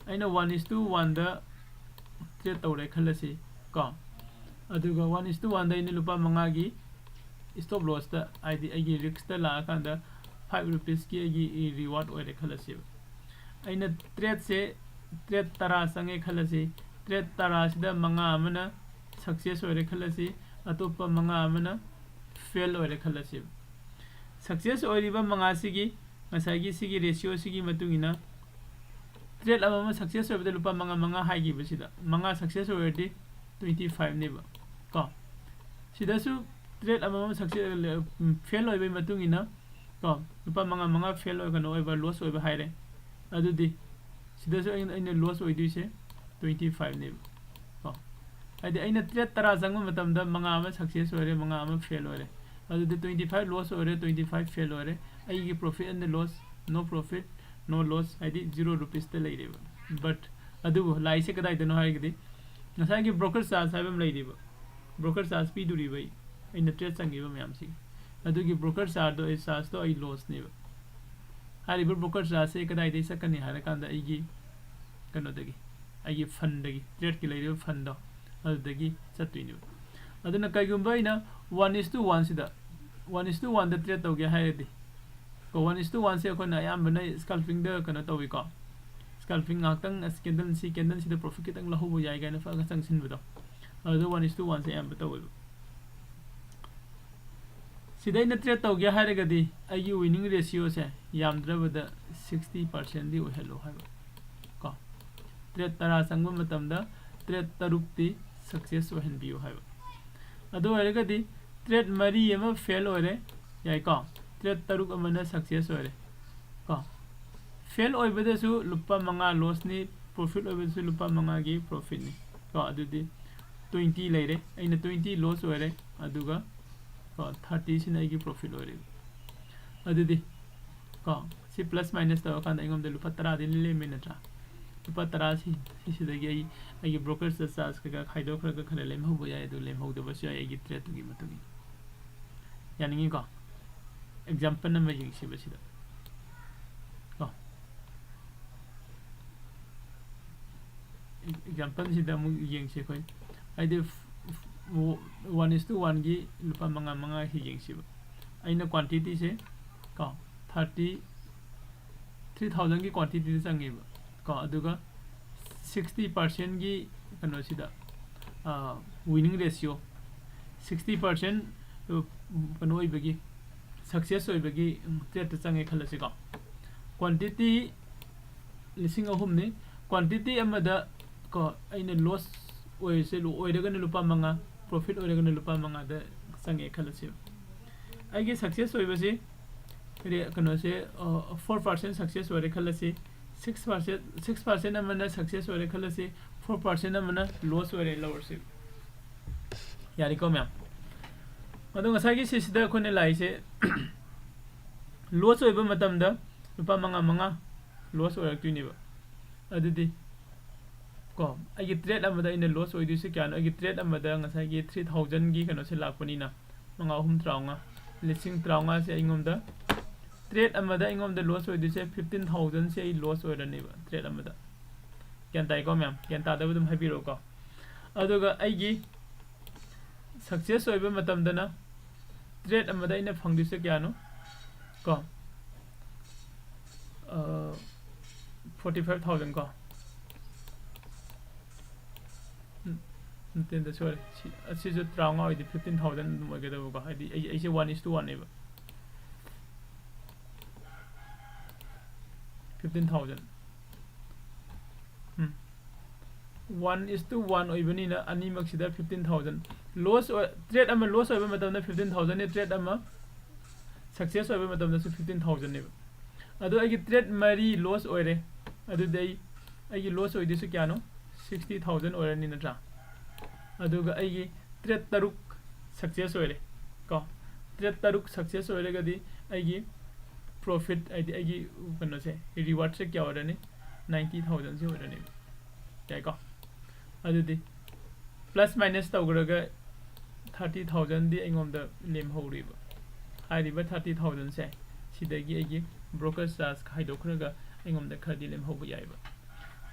ꯑꯩꯅ one is to one the trade ꯇꯧꯔꯦ ꯈꯜꯂꯁꯤ ꯀꯣ꯫ ꯑꯗꯨꯒ one is to one ꯗ ꯑꯩꯅ ꯂꯨꯄꯥ ꯃꯉꯥꯒꯤ stop loss ꯇ, ꯍꯥꯏꯗꯤ ꯑꯩꯒꯤ risk ꯇ ꯂꯥꯛꯑꯀꯥꯟꯗ five rupees ꯀꯤ ꯑꯩꯒꯤ reward ꯑꯣꯏꯔꯦ ꯈꯜꯂꯁꯦꯕ꯫ ꯑꯩꯅ trade ꯁꯦ, trade ꯇꯔꯥ ꯆꯪꯉꯦ ꯈꯜꯂꯁꯤ꯫ Trade ꯇꯔꯥꯁꯤꯗ ꯃꯉꯥ ꯑꯃꯅ success ꯑꯣꯏꯔꯦ ꯈꯜꯂꯁꯤ, ꯑꯇꯣꯞꯄ ꯃꯉꯥ ꯑꯃꯅ fail ꯑꯣꯏꯔꯦ ꯈꯜꯂꯁꯦꯕ꯫ Success ꯑꯣꯏꯔꯤꯕ ꯃꯉꯥꯁꯤꯒꯤ ꯉꯁꯥꯏꯒꯤ ꯁꯤꯒꯤ ratio ꯁꯤꯒꯤ ꯃꯇꯨꯡ ꯏꯟꯅ trade ꯑꯃꯃꯝ success ꯑꯣꯏꯕꯗ ꯂꯨꯄꯥ ꯃꯉꯥ ꯃꯉꯥ ꯍꯥꯏꯈꯤꯕꯁꯤꯗ, ꯃꯉꯥ success ꯑꯣꯏꯔꯗꯤ twenty five ꯅꯦꯕ ꯀꯣ꯫ ꯁꯤꯗꯁꯨ trade ꯑꯃꯃꯝ success, ꯎꯝ, fail ꯑꯣꯏꯕꯒꯤ ꯃꯇꯨꯡ ꯏꯟꯅ ꯀꯣ, ꯂꯨꯄꯥ ꯃꯉꯥ ꯃꯉꯥ fail ꯑꯣꯏ, ꯀꯩꯅꯣ ꯑꯣꯏꯕ, loss ꯑꯣꯏꯕ ꯍꯥꯏꯔꯦ꯫ ꯑꯗꯨꯗꯤ ꯁꯤꯗꯁꯨ ꯑꯩꯅ, ꯑꯩꯅ loss ꯑꯣꯏꯗꯣꯏꯁꯦ twenty five ꯅꯦꯕ ꯀꯣ꯫ ꯍꯥꯏꯗꯤ ꯑꯩꯅ trade ꯇꯔꯥ ꯆꯪꯕ ꯃꯇꯝꯗ ꯃꯉꯥ ꯑꯃ success ꯑꯣꯏꯔꯦ, ꯃꯉꯥ ꯑꯃ fail ꯑꯣꯏꯔꯦ꯫ ꯑꯗꯨꯗꯤ twenty five loss ꯑꯣꯏꯔꯦ, twenty five fail ꯑꯣꯏꯔꯦ꯫ ꯑꯩꯒꯤ profit and loss, no profit, no loss, ꯍꯥꯏꯗꯤ zero rupeesꯇ ꯂꯩꯔꯦꯕ꯫ But ꯑꯗꯨꯕꯨ ꯂꯥꯏꯁꯦ ꯀꯗꯥꯏꯗꯅꯣ ꯍꯥꯏꯔꯒꯗꯤ ꯉꯁꯥꯏꯒꯤ broker charge ꯍꯥꯏꯕ ꯑꯃ ꯂꯩꯔꯤꯕ, broker charge ꯄꯤꯗꯣꯔꯤꯕ ꯑꯩ, ꯑꯩꯅ trade ꯆꯪꯈꯤꯕ ꯃꯌꯥꯝꯁꯤꯒꯤ, ꯑꯗꯨꯒꯤ broker chargeꯗꯣ, ꯑꯩ chargeꯗꯣ ꯑꯩ lossꯅꯦꯕ꯫ ꯍꯥꯏꯔꯤꯕ broker chargeꯁꯦ ꯀꯗꯥꯏꯗꯒꯤ ꯆꯠꯀꯅꯤ ꯍꯥꯏꯔꯀꯥꯟꯗ ꯑꯩꯒꯤ ꯀꯩꯅꯣꯗꯒꯤ, ꯑꯩꯒꯤ fundꯗꯒꯤ, tradeꯀꯤ ꯂꯩꯔꯤꯕ fundꯗꯣ, ꯑꯗꯨꯗꯒꯤ ꯆꯠꯇꯣꯏꯅꯦꯕ꯫ ꯑꯗꯨꯅ ꯀꯩꯒꯨꯝꯕ ꯑꯩꯅ one is to oneꯁꯤꯗ, one is to oneꯗ trade ꯇꯧꯒꯦ ꯍꯥꯏꯔꯗꯤ, ꯀꯣ, one is to oneꯁꯦ ꯑꯩꯈꯣꯏꯅ ꯑꯌꯥꯝꯕꯅ scalpingꯗ ꯀꯩꯅꯣ ꯇꯧꯏꯀꯣ꯫ Scalping ꯉꯥꯏꯍꯥꯛꯇꯪ, ꯑꯁ, candle ꯁꯤ, candleꯁꯤꯗ profit ꯈꯤꯇꯪ ꯂꯧꯍꯧꯕ ꯌꯥꯏ ꯀꯥꯏꯅ ꯐꯖꯅ ꯆꯪꯁꯤꯟꯕꯗꯣ, ꯑꯗꯨꯗ one is to oneꯁꯦ ꯑꯌꯥꯝꯕ ꯇꯧꯋꯦꯕ꯫ ꯁꯤꯗ ꯑꯩꯅ trade ꯇꯧꯒꯦ ꯍꯥꯏꯔꯒꯗꯤ ꯑꯩꯒꯤ winning ratioꯁꯦ ꯌꯥꯝꯗ꯭ꯔꯕꯗ sixty percentꯗꯤ ꯑꯣꯏꯍꯜꯂꯨ ꯍꯥꯏꯕ ꯀꯣ꯫ Trade ꯇꯔꯥ ꯆꯪꯕ ꯃꯇꯝꯗ trade ꯇꯔꯨꯛꯇꯤ success ꯑꯣꯏꯍꯟꯕꯤꯌꯨ ꯍꯥꯏꯕ꯫ ꯑꯗꯨ ꯑꯣꯏꯔꯒꯗꯤ trade ꯃꯔꯤ ꯑꯃ fail ꯑꯣꯏꯔꯦ, ꯌꯥꯏꯀꯣ? Trade ꯇꯔꯨꯛ ꯑꯃꯅ success ꯑꯣꯏꯔꯦ ꯀꯣ꯫ Fail ꯑꯣꯏꯕꯗꯁꯨ ꯂꯨꯄꯥ ꯃꯉꯥ lossꯅꯤ, profit ꯑꯣꯏꯕꯗꯁꯨ ꯂꯨꯄꯥ ꯃꯉꯥꯒꯤ profitꯅꯤ ꯀꯣ꯫ ꯑꯗꯨꯗꯤ twenty ꯂꯩꯔꯦ, ꯑꯩꯅ twenty loss ꯑꯣꯏꯔꯦ, ꯑꯗꯨꯒ ꯀꯣ, thirtyꯁꯤꯅ ꯑꯩꯒꯤ profit ꯑꯣꯏꯔꯦ꯫ ꯑꯗꯨꯗꯤ ꯀꯣ, ꯁꯤ plus minus ꯇꯧꯔꯀꯥꯟꯗ ꯑꯩꯉꯣꯟꯗ ꯂꯨꯄꯥ ꯇꯔꯥꯗꯤ ꯂꯦꯝꯃꯦ ꯅꯠꯇ꯭ꯔꯥ? ꯂꯨꯄꯥ ꯇꯔꯥꯁꯤ, ꯁꯤꯁꯤꯗꯒꯤ ꯑꯩ, ꯑꯩꯒꯤ broker charge ꯀꯩꯀꯥ ꯈꯥꯏꯗꯣꯛꯈ꯭ꯔꯒ ꯈꯔ ꯂꯦꯝꯍꯧꯕ ꯌꯥꯏ, ꯑꯗꯨ ꯂꯦꯝꯍꯧꯗꯕꯁꯨ ꯌꯥꯏ ꯑꯩꯒꯤ tradeꯇꯨꯒꯤ ꯃꯇꯨꯡ ꯏꯟꯅ꯫ ꯌꯥꯅꯤꯡꯉꯤꯀꯣ? Example ꯑꯃ ꯌꯦꯡꯁꯤꯕ ꯁꯤꯗ ꯀꯣ꯫ Exampleꯁꯤꯗ ꯑꯃꯨꯛ ꯌꯦꯡꯁꯤ ꯑꯩꯈꯣꯏ꯫ ꯍꯥꯏꯗꯤ one is to oneꯒꯤ ꯂꯨꯄꯥ ꯃꯉꯥ ꯃꯉꯥꯁꯤ ꯌꯦꯡꯁꯤꯕ꯫ ꯑꯩꯅ quantityꯁꯦ ꯀꯣ, thirty, three thousandꯒꯤ quantityꯗ ꯆꯪꯉꯦꯕ ꯀꯣ꯫ ꯑꯗꯨꯒ sixty percentꯒꯤ ꯀꯩꯅꯣꯁꯤꯗ, winning ratio, sixty percent ꯀꯩꯅꯣ ꯑꯣꯏꯕꯒꯤ, success ꯑꯣꯏꯕꯒꯤ tradeꯇ ꯆꯪꯉꯦ ꯈꯜꯂꯁꯤꯀꯣ꯫ Quantity ꯂꯤꯁꯤꯡ ꯑꯍꯨꯝꯅꯤ꯫ Quantity ꯑꯃꯗ ꯀꯣ, ꯑꯩꯅ loss ꯑꯣꯏꯔꯤꯁꯦ, ꯑꯣꯏꯔꯒꯅ ꯂꯨꯄꯥ ꯃꯉꯥ, profit ꯑꯣꯏꯔꯒꯅ ꯂꯨꯄꯥ ꯃꯉꯥꯗ ꯆꯪꯉꯦ ꯈꯜꯂꯁꯦꯕ꯫ ꯑꯩꯒꯤ ꯁꯛꯁꯦꯁ ꯑꯣꯏꯕꯁꯤ ꯔꯦ- ꯀꯩꯅꯣꯁꯦ, ꯐꯣꯔ ꯄꯥꯔꯁꯦꯟ ꯁꯛꯁꯦꯁ ꯑꯣꯏꯔꯦ ꯈꯜꯂꯁꯤ, ꯁꯤꯛꯁ ꯄꯥꯔꯁꯦꯟ, ꯁꯤꯛꯁ ꯄꯥꯔꯁꯦꯟ ꯑꯃꯅ ꯁꯛꯁꯦꯁ ꯑꯣꯏꯔꯦ ꯈꯜꯂꯁꯤ, ꯐꯣꯔ ꯄꯥꯔꯁꯦꯟ ꯑꯃꯅ ꯂꯣꯁ ꯑꯣꯏꯔꯦ ꯂꯧꯔꯁꯤ꯫ ꯌꯥꯔꯦꯀꯣ ꯃꯌꯥꯝ? ꯑꯗꯣ ꯉꯁꯥꯏꯒꯤ ꯁꯤꯁꯤꯗ ꯑꯩꯈꯣꯏꯅ ꯂꯥꯛꯏꯁꯦ ꯂꯣꯁ ꯑꯣꯏꯕ ꯃꯇꯝꯗ ꯂꯨꯄꯥ ꯃꯉꯥ ꯃꯉꯥ ꯂꯣꯁ ꯑꯣꯏꯔꯛꯇꯣꯏꯅꯦꯕ꯫ ꯑꯗꯨꯗꯤ ꯀꯣ, ꯑꯩꯒꯤ ꯇ꯭ꯔꯦꯠ ꯑꯃꯗ ꯑꯩꯅ ꯂꯣꯁ ꯑꯣꯏꯗꯣꯏꯁꯦ ꯀꯌꯥꯅꯣ? ꯑꯩꯒꯤ ꯇ꯭ꯔꯦꯠ ꯑꯃꯗ ꯉꯁꯥꯏꯒꯤ ꯊ꯭ꯔꯤ ꯊꯥꯎꯖꯟꯒꯤ ꯀꯩꯅꯣꯁꯦ ꯂꯥꯛꯄꯅꯤꯅ, ꯃꯉꯥ ꯑꯍꯨꯝ ꯇꯔꯥꯃꯉꯥ, ꯂꯤꯁꯤꯡ ꯇꯔꯥꯃꯉꯥꯁꯦ ꯑꯩꯉꯣꯟꯗ, ꯇ꯭ꯔꯦꯠ ꯑꯃꯗ ꯑꯩꯉꯣꯟꯗ ꯂꯣꯁ ꯑꯣꯏꯗꯣꯏꯁꯦ ꯐꯤꯐꯇꯤꯟ ꯊꯥꯎꯖꯟꯁꯦ ꯑꯩ ꯂꯣꯁ ꯑꯣꯏꯔꯅꯦꯕ ꯇ꯭ꯔꯦꯠ ꯑꯃꯗ꯫ ꯒ꯭ꯌꯥꯟ ꯇꯥꯏꯀꯣ ꯃꯌꯥꯝ? ꯒ꯭ꯌꯥꯟ ꯇꯥꯗꯕ ꯑꯗꯨꯝ ꯍꯥꯏꯕꯤꯔꯛꯑꯣꯀꯣ꯫ ꯑꯗꯨꯒ ꯑꯩꯒꯤ ꯁꯛꯁꯦꯁ ꯑꯣꯏꯕ ꯃꯇꯝꯗꯅ ꯇ꯭ꯔꯦꯠ ꯑꯃꯗ ꯑꯩꯅ ꯐꯪꯗꯣꯏꯁꯦ ꯀꯌꯥꯅꯣ? ꯀꯣ, ꯐꯣꯔꯇꯤ ꯐꯥꯏꯚ ꯊꯥꯎꯖꯟ ꯀꯣ꯫ ꯎꯝ, ꯅꯠꯇꯦ, ꯅꯠꯇꯦ, ꯁꯣꯏꯔꯦ꯫ ꯁꯤ, ꯑꯁꯤꯁꯨ ꯇꯔꯥꯃꯉꯥ ꯑꯣꯏꯗꯤ ꯐꯤꯐꯇꯤꯟ ꯊꯥꯎꯖꯟ ꯑꯗꯨꯝ ꯑꯣꯏꯒꯗꯕꯀꯣ, ꯍꯥꯏꯗꯤ ꯑꯩ, ꯑꯩꯁꯦ ꯋꯥꯟ ꯏꯁ ꯇꯨ ꯋꯥꯟꯅꯦꯕ꯫ Fifteen thousand. ꯎꯝ꯫ ꯋꯥꯟ ꯏꯁ ꯇꯨ ꯋꯥꯟ ꯑꯣꯏꯕꯅꯤꯅ ꯑꯅꯤꯃꯛꯁꯤꯗ ꯐꯤꯐꯇꯤꯟ ꯊꯥꯎꯖꯟ꯫ ꯂꯣꯁ ꯑꯣꯏ-, ꯇ꯭ꯔꯦꯠ ꯑꯃ ꯂꯣꯁ ꯑꯣꯏꯕ ꯃꯇꯝꯗ ꯐꯤꯐꯇꯤꯟ ꯊꯥꯎꯖꯟꯅꯤ, ꯇ꯭ꯔꯦꯠ ꯑꯃ ꯁꯛꯁꯦꯁ ꯑꯣꯏꯕ ꯃꯇꯝꯗꯁꯨ ꯐꯤꯐꯇꯤꯟ ꯊꯥꯎꯖꯟꯅꯦꯕ꯫ ꯑꯗꯣ ꯑꯩꯒꯤ ꯇ꯭ꯔꯦꯠ ꯃꯔꯤ ꯂꯣꯁ ꯑꯣꯏꯔꯦ, ꯑꯗꯨꯗꯤ ꯑꯩ, ꯑꯩꯒꯤ ꯂꯣꯁ ꯑꯣꯏꯗꯣꯏꯁꯦ ꯀꯌꯥꯅꯣ? ꯁꯤꯛꯁꯇꯤ ꯊꯥꯎꯖꯟ ꯑꯣꯏꯔꯅꯤ ꯅꯠꯇ꯭ꯔꯥ? ꯑꯗꯨꯒ ꯑꯩꯒꯤ ꯇ꯭ꯔꯦꯠ ꯇꯔꯨꯛ ꯁꯛꯁꯦꯁ ꯑꯣꯏꯔꯦ ꯀꯣ꯫ ꯇ꯭ꯔꯦꯠ ꯇꯔꯨꯛ ꯁꯛꯁꯦꯁ ꯑꯣꯏꯔꯒꯗꯤ ꯑꯩꯒꯤ ꯄ꯭ꯔꯣꯐꯤꯠ, ꯍꯥꯏꯗꯤ ꯑꯩꯒꯤ ꯀꯩꯅꯣꯁꯦ, ꯔꯤꯋꯥꯔꯗꯁꯦ ꯀꯌꯥ ꯑꯣꯏꯔꯅꯤ? ꯅꯥꯏꯟꯇꯤ ꯊꯥꯎꯖꯟꯁꯦ ꯑꯣꯏꯔꯅꯦꯕ꯫ ꯌꯥꯏꯀꯣ? ꯑꯗꯨꯗꯤ ꯄ꯭ꯂꯁ ꯃꯥꯏꯅꯁ ꯇꯧꯈ꯭ꯔꯒ ꯊꯥꯔꯇꯤ ꯊꯥꯎꯖꯟꯗꯤ ꯑꯩꯉꯣꯟꯗ ꯂꯦꯝꯍꯧꯔꯤꯕ꯫ ꯍꯥꯏꯔꯤꯕ ꯊꯥꯔꯇꯤ ꯊꯥꯎꯖꯟꯁꯦ ꯁꯤꯗꯒꯤ ꯑꯩꯒꯤ ꯕ꯭ꯔꯣꯀꯔ ꯆꯥꯔꯖ ꯈꯥꯏꯗꯣꯛꯈ꯭ꯔꯒ ꯑꯩꯉꯣꯟꯗ ꯈꯔꯗꯤ ꯂꯦꯝꯍꯧꯕ ꯌꯥꯏꯕ꯫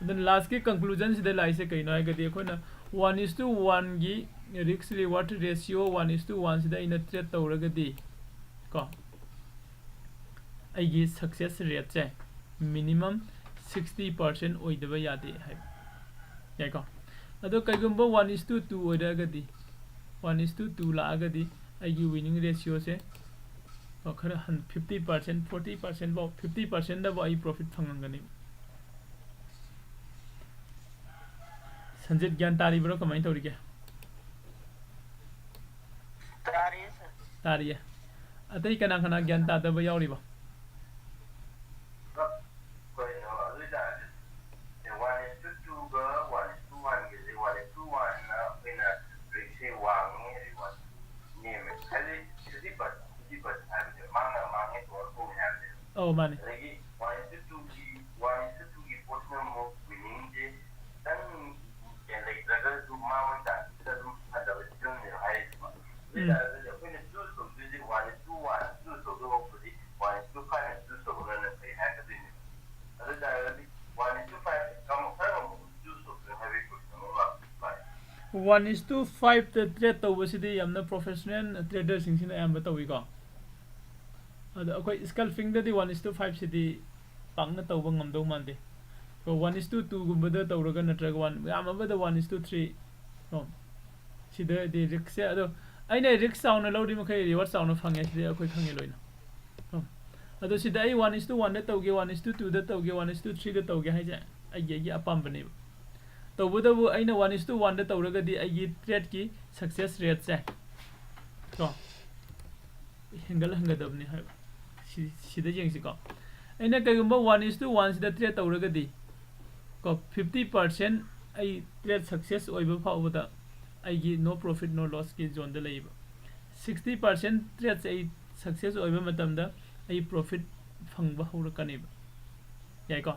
ꯑꯗꯨꯅ ꯂꯥꯁꯀꯤ ꯀꯟꯀ꯭ꯂꯨꯖꯟꯁꯤꯗ ꯂꯥꯛꯏꯁꯦ ꯀꯩꯅꯣ ꯍꯥꯏꯔꯒꯗꯤ, ꯑꯩꯈꯣꯏꯅ ꯋꯥꯟ ꯏꯁ ꯇꯨ ꯋꯥꯟꯒꯤ risk reward ratio one is two ꯋꯥꯟꯁꯤꯗ ꯑꯩꯅ ꯇ꯭ꯔꯦꯠ ꯇꯧꯔꯒꯗꯤ ꯀꯣ, ꯑꯩꯒꯤ ꯁꯛꯁꯦꯁ ꯔꯦꯠꯁꯦ ꯃꯤꯅꯤꯃꯝ ꯁꯤꯛꯁꯇꯤ ꯄꯥꯔꯁꯦꯟ ꯑꯣꯏꯗꯕ ꯌꯥꯗꯦ ꯍꯥꯏꯕ꯫ ꯌꯥꯏꯀꯣ? ꯑꯗꯣ ꯀꯩꯒꯨꯝꯕ ꯋꯥꯟ ꯏꯁ ꯇꯨ ꯇꯨ ꯑꯣꯏꯔꯒꯗꯤ, ꯋꯥꯟ ꯏꯁ ꯇꯨ ꯇꯨ ꯂꯥꯛꯑꯒꯗꯤ ꯑꯩꯒꯤ ꯋꯤꯅꯤꯡ ꯔꯦꯁꯤꯌꯣꯁꯦ ꯈꯔ ꯍꯟ-, ꯐꯤꯐꯇꯤ ꯄꯥꯔꯁꯦꯟ, ꯐꯣꯔꯇꯤ ꯄꯥꯔꯁꯦꯟ ꯐꯥꯎ, ꯐꯤꯐꯇꯤ ꯄꯥꯔꯁꯦꯟꯗꯐꯥꯎ ꯑꯩ ꯄ꯭ꯔꯣꯐꯤꯠ ꯐꯪꯉꯝꯒꯅꯤ꯫ ꯁꯟꯖꯤꯠ, ꯒ꯭ꯌꯥꯟ ꯇꯥꯔꯤꯕ꯭ꯔꯣ? ꯀꯃꯥꯏꯅ ꯇꯧꯔꯤꯒꯦ? ꯇꯥꯔꯦ, ꯇꯥꯔꯤꯌꯦ꯫ ꯑꯇꯩ ꯀꯅꯥ ꯀꯅꯥ ꯒ꯭ꯌꯥꯟ ꯇꯥꯗꯕ ꯌꯥꯎꯔꯤꯕ? ꯀꯩꯅꯣ ꯑꯗꯨ ꯑꯣꯏꯇꯥꯔꯗꯤ ꯋꯥꯟ ꯏꯁ ꯇꯨ ꯇꯨꯒ one is two ꯋꯥꯟꯒꯤꯁꯦ one is two ꯋꯥꯟꯅ ꯑꯩꯈꯣꯏꯅ ꯔꯤꯛꯁꯦ ꯋꯥꯡꯉꯤ ꯍꯥꯏꯗꯤ ꯋꯥꯟ ꯅꯦꯝꯃꯦ ꯍꯥꯏꯗꯤ ꯐꯤꯐꯇꯤ ꯄꯔꯁꯦꯟ ꯐꯤꯐꯇꯤ ꯄꯔꯁꯦꯟ ꯍꯥꯏꯕꯁꯦ ꯃꯥꯡꯉ ꯃꯥꯡꯉꯦ ꯇꯣꯡꯉ ꯇꯣꯡꯉꯦ ꯍꯥꯏꯕꯁꯦ꯫ ꯑꯧ, ꯃꯥꯅꯤ꯫ ꯑꯗꯒꯤ ꯋꯥꯟ ꯏꯁ ꯇꯨ ꯇꯨꯒꯤ ꯋꯥꯟ ꯏꯁ ꯇꯨ ꯇꯨꯒꯤ ꯄꯣꯠꯁꯤꯅ ꯑꯃꯨꯛ ꯋꯤꯅꯤꯡꯁꯦ ꯈꯤꯇꯪ ꯂꯩꯇ꯭ꯔꯒꯁꯨ ꯃꯥꯡꯕꯒꯤ ꯆꯥꯟꯁꯇ ꯑꯗꯨꯝ ꯍꯟꯊꯕ ꯐꯤꯕꯝꯅꯦꯕ ꯍꯥꯏꯔꯤꯁꯦꯀꯣ꯫ ꯑꯗꯨ ꯎꯝ꯫ ꯑꯣꯏꯇꯥꯔꯒꯗꯤ ꯑꯩꯈꯣꯏꯅ ꯆꯨꯁ ꯇꯧꯗꯣꯏꯁꯦ one is to one choose ꯇꯧꯗꯧꯕꯗꯤ one is two five ꯆꯨꯁ ꯇꯧꯕꯅ ꯐꯩ ꯍꯥꯏꯔꯛꯀꯗꯣꯏꯅꯦ꯫ ꯑꯗꯨ ꯑꯣꯏꯇꯥꯔꯒꯗꯤ ꯋꯥꯟ ꯏꯁ ꯇꯨ ꯐꯥꯏꯚ ꯀꯔꯝꯕ ꯀꯔꯝꯕ ꯃꯑꯣꯡꯗ ꯆꯨꯁ ꯇꯧꯗꯣꯏꯅꯣ ꯍꯥꯏꯕꯒꯤ ꯀꯣꯏꯁꯟ ꯑꯃ ꯂꯥꯛꯄ꯫ ꯋꯥꯟ ꯏꯁ ꯇꯨ ꯐꯥꯏꯚꯇ ꯇ꯭ꯔꯦꯠ ꯇꯧꯕꯁꯤꯗꯤ ꯌꯥꯝꯅ ꯄ꯭ꯔꯣꯐꯦꯁꯅꯦꯜ ꯇ꯭ꯔꯦꯗꯔꯁꯤꯡꯁꯤꯅ ꯑꯌꯥꯝꯕ ꯇꯧꯏꯀꯣ꯫ ꯑꯗꯣ ꯑꯩꯈꯣꯏ ꯁ꯭ꯀꯜꯄꯤꯡꯗꯗꯤ ꯋꯥꯟ ꯏꯁ ꯇꯨ ꯐꯥꯏꯚꯁꯤꯗꯤ ꯄꯥꯛꯅ ꯇꯧꯕ ꯉꯝꯗꯧ ꯃꯥꯟꯗꯦ꯫ ꯋꯥꯟ ꯏꯁ ꯇꯨ ꯇꯨꯒꯨꯝꯕꯗ ꯇꯧꯔꯒ ꯅꯠꯇ꯭ꯔꯒ ꯋꯥꯟ ꯌꯥꯝꯃꯕꯗ ꯋꯥꯟ ꯏꯁ ꯇꯨ ꯊ꯭ꯔꯤ ꯀꯣ꯫ ꯁꯤꯗꯗꯤ ꯔꯤꯛꯁꯁꯦ ꯑꯗꯣ ꯑꯩꯅ ꯔꯤꯛꯁ ꯆꯥꯎꯅ ꯂꯧꯔꯤ ꯃꯈꯩ ꯔꯤꯋꯥꯔꯗ ꯆꯥꯎꯅ ꯐꯪꯉꯦ, ꯁꯤꯗꯤ ꯑꯩꯈꯣꯏ ꯈꯪꯉꯦ ꯂꯣꯏꯅ꯫ ꯀꯣ꯫ ꯑꯗꯣ ꯁꯤꯗ ꯑꯩ ꯋꯥꯟ ꯏꯁ ꯇꯨ ꯋꯥꯟꯗ ꯇꯧꯒꯦ, ꯋꯥꯟ ꯏꯁ ꯇꯨ ꯇꯨꯗ ꯇꯧꯒꯦ, ꯋꯥꯟ ꯏꯁ ꯇꯨ ꯊ꯭ꯔꯤꯗ ꯇꯧꯒꯦ ꯍꯥꯏꯁꯦ ꯑꯩꯒꯤ ꯑꯩꯒꯤ ꯑꯄꯥꯝꯕꯅꯦꯕ꯫ ꯇꯧꯕꯇꯕꯨ ꯑꯩꯅ ꯋꯥꯟ ꯏꯁ ꯇꯨ ꯋꯥꯟꯗ ꯇꯧꯔꯒꯗꯤ ꯑꯩꯒꯤ ꯇ꯭ꯔꯦꯠꯀꯤ ꯁꯛꯁꯦꯁ ꯔꯦꯠꯁꯦ ꯀꯣ ꯍꯦꯟꯒꯠꯍꯟꯒꯗꯕꯅꯤ ꯍꯥꯏꯕ꯫ ꯁꯤ ꯁꯤꯗ ꯌꯦꯡꯁꯤꯀꯣ꯫ ꯑꯩꯅ ꯀꯩꯒꯨꯝꯕ ꯋꯥꯟ ꯏꯁ ꯇꯨ ꯋꯥꯟꯁꯤꯗ ꯇ꯭ꯔꯦꯠ ꯇꯧꯔꯒꯗꯤ ꯀꯣ ꯐꯤꯐꯇꯤ ꯄꯥꯔꯁꯦꯟ ꯑꯩ ꯇ꯭ꯔꯦꯠ ꯁꯛꯁꯦꯁ ꯑꯣꯏꯕ ꯐꯥꯎꯕꯗ ꯑꯩꯒꯤ ꯅꯣ ꯄ꯭ꯔꯣꯐꯤꯠ ꯅꯣ ꯂꯣꯁꯀꯤ ꯖꯣꯟꯗ ꯂꯩꯌꯦꯕ꯫ ꯁꯤꯛꯁꯇꯤ ꯄꯥꯔꯁꯦꯟ ꯇ꯭ꯔꯦꯠꯁꯦ ꯑꯩ ꯁꯛꯁꯦꯁ ꯑꯣꯏꯕ ꯃꯇꯝꯗ ꯑꯩ ꯄ꯭ꯔꯣꯐꯤꯠ ꯐꯪꯕ ꯍꯧꯔꯛꯀꯅꯦꯕ꯫ ꯌꯥꯏꯀꯣ?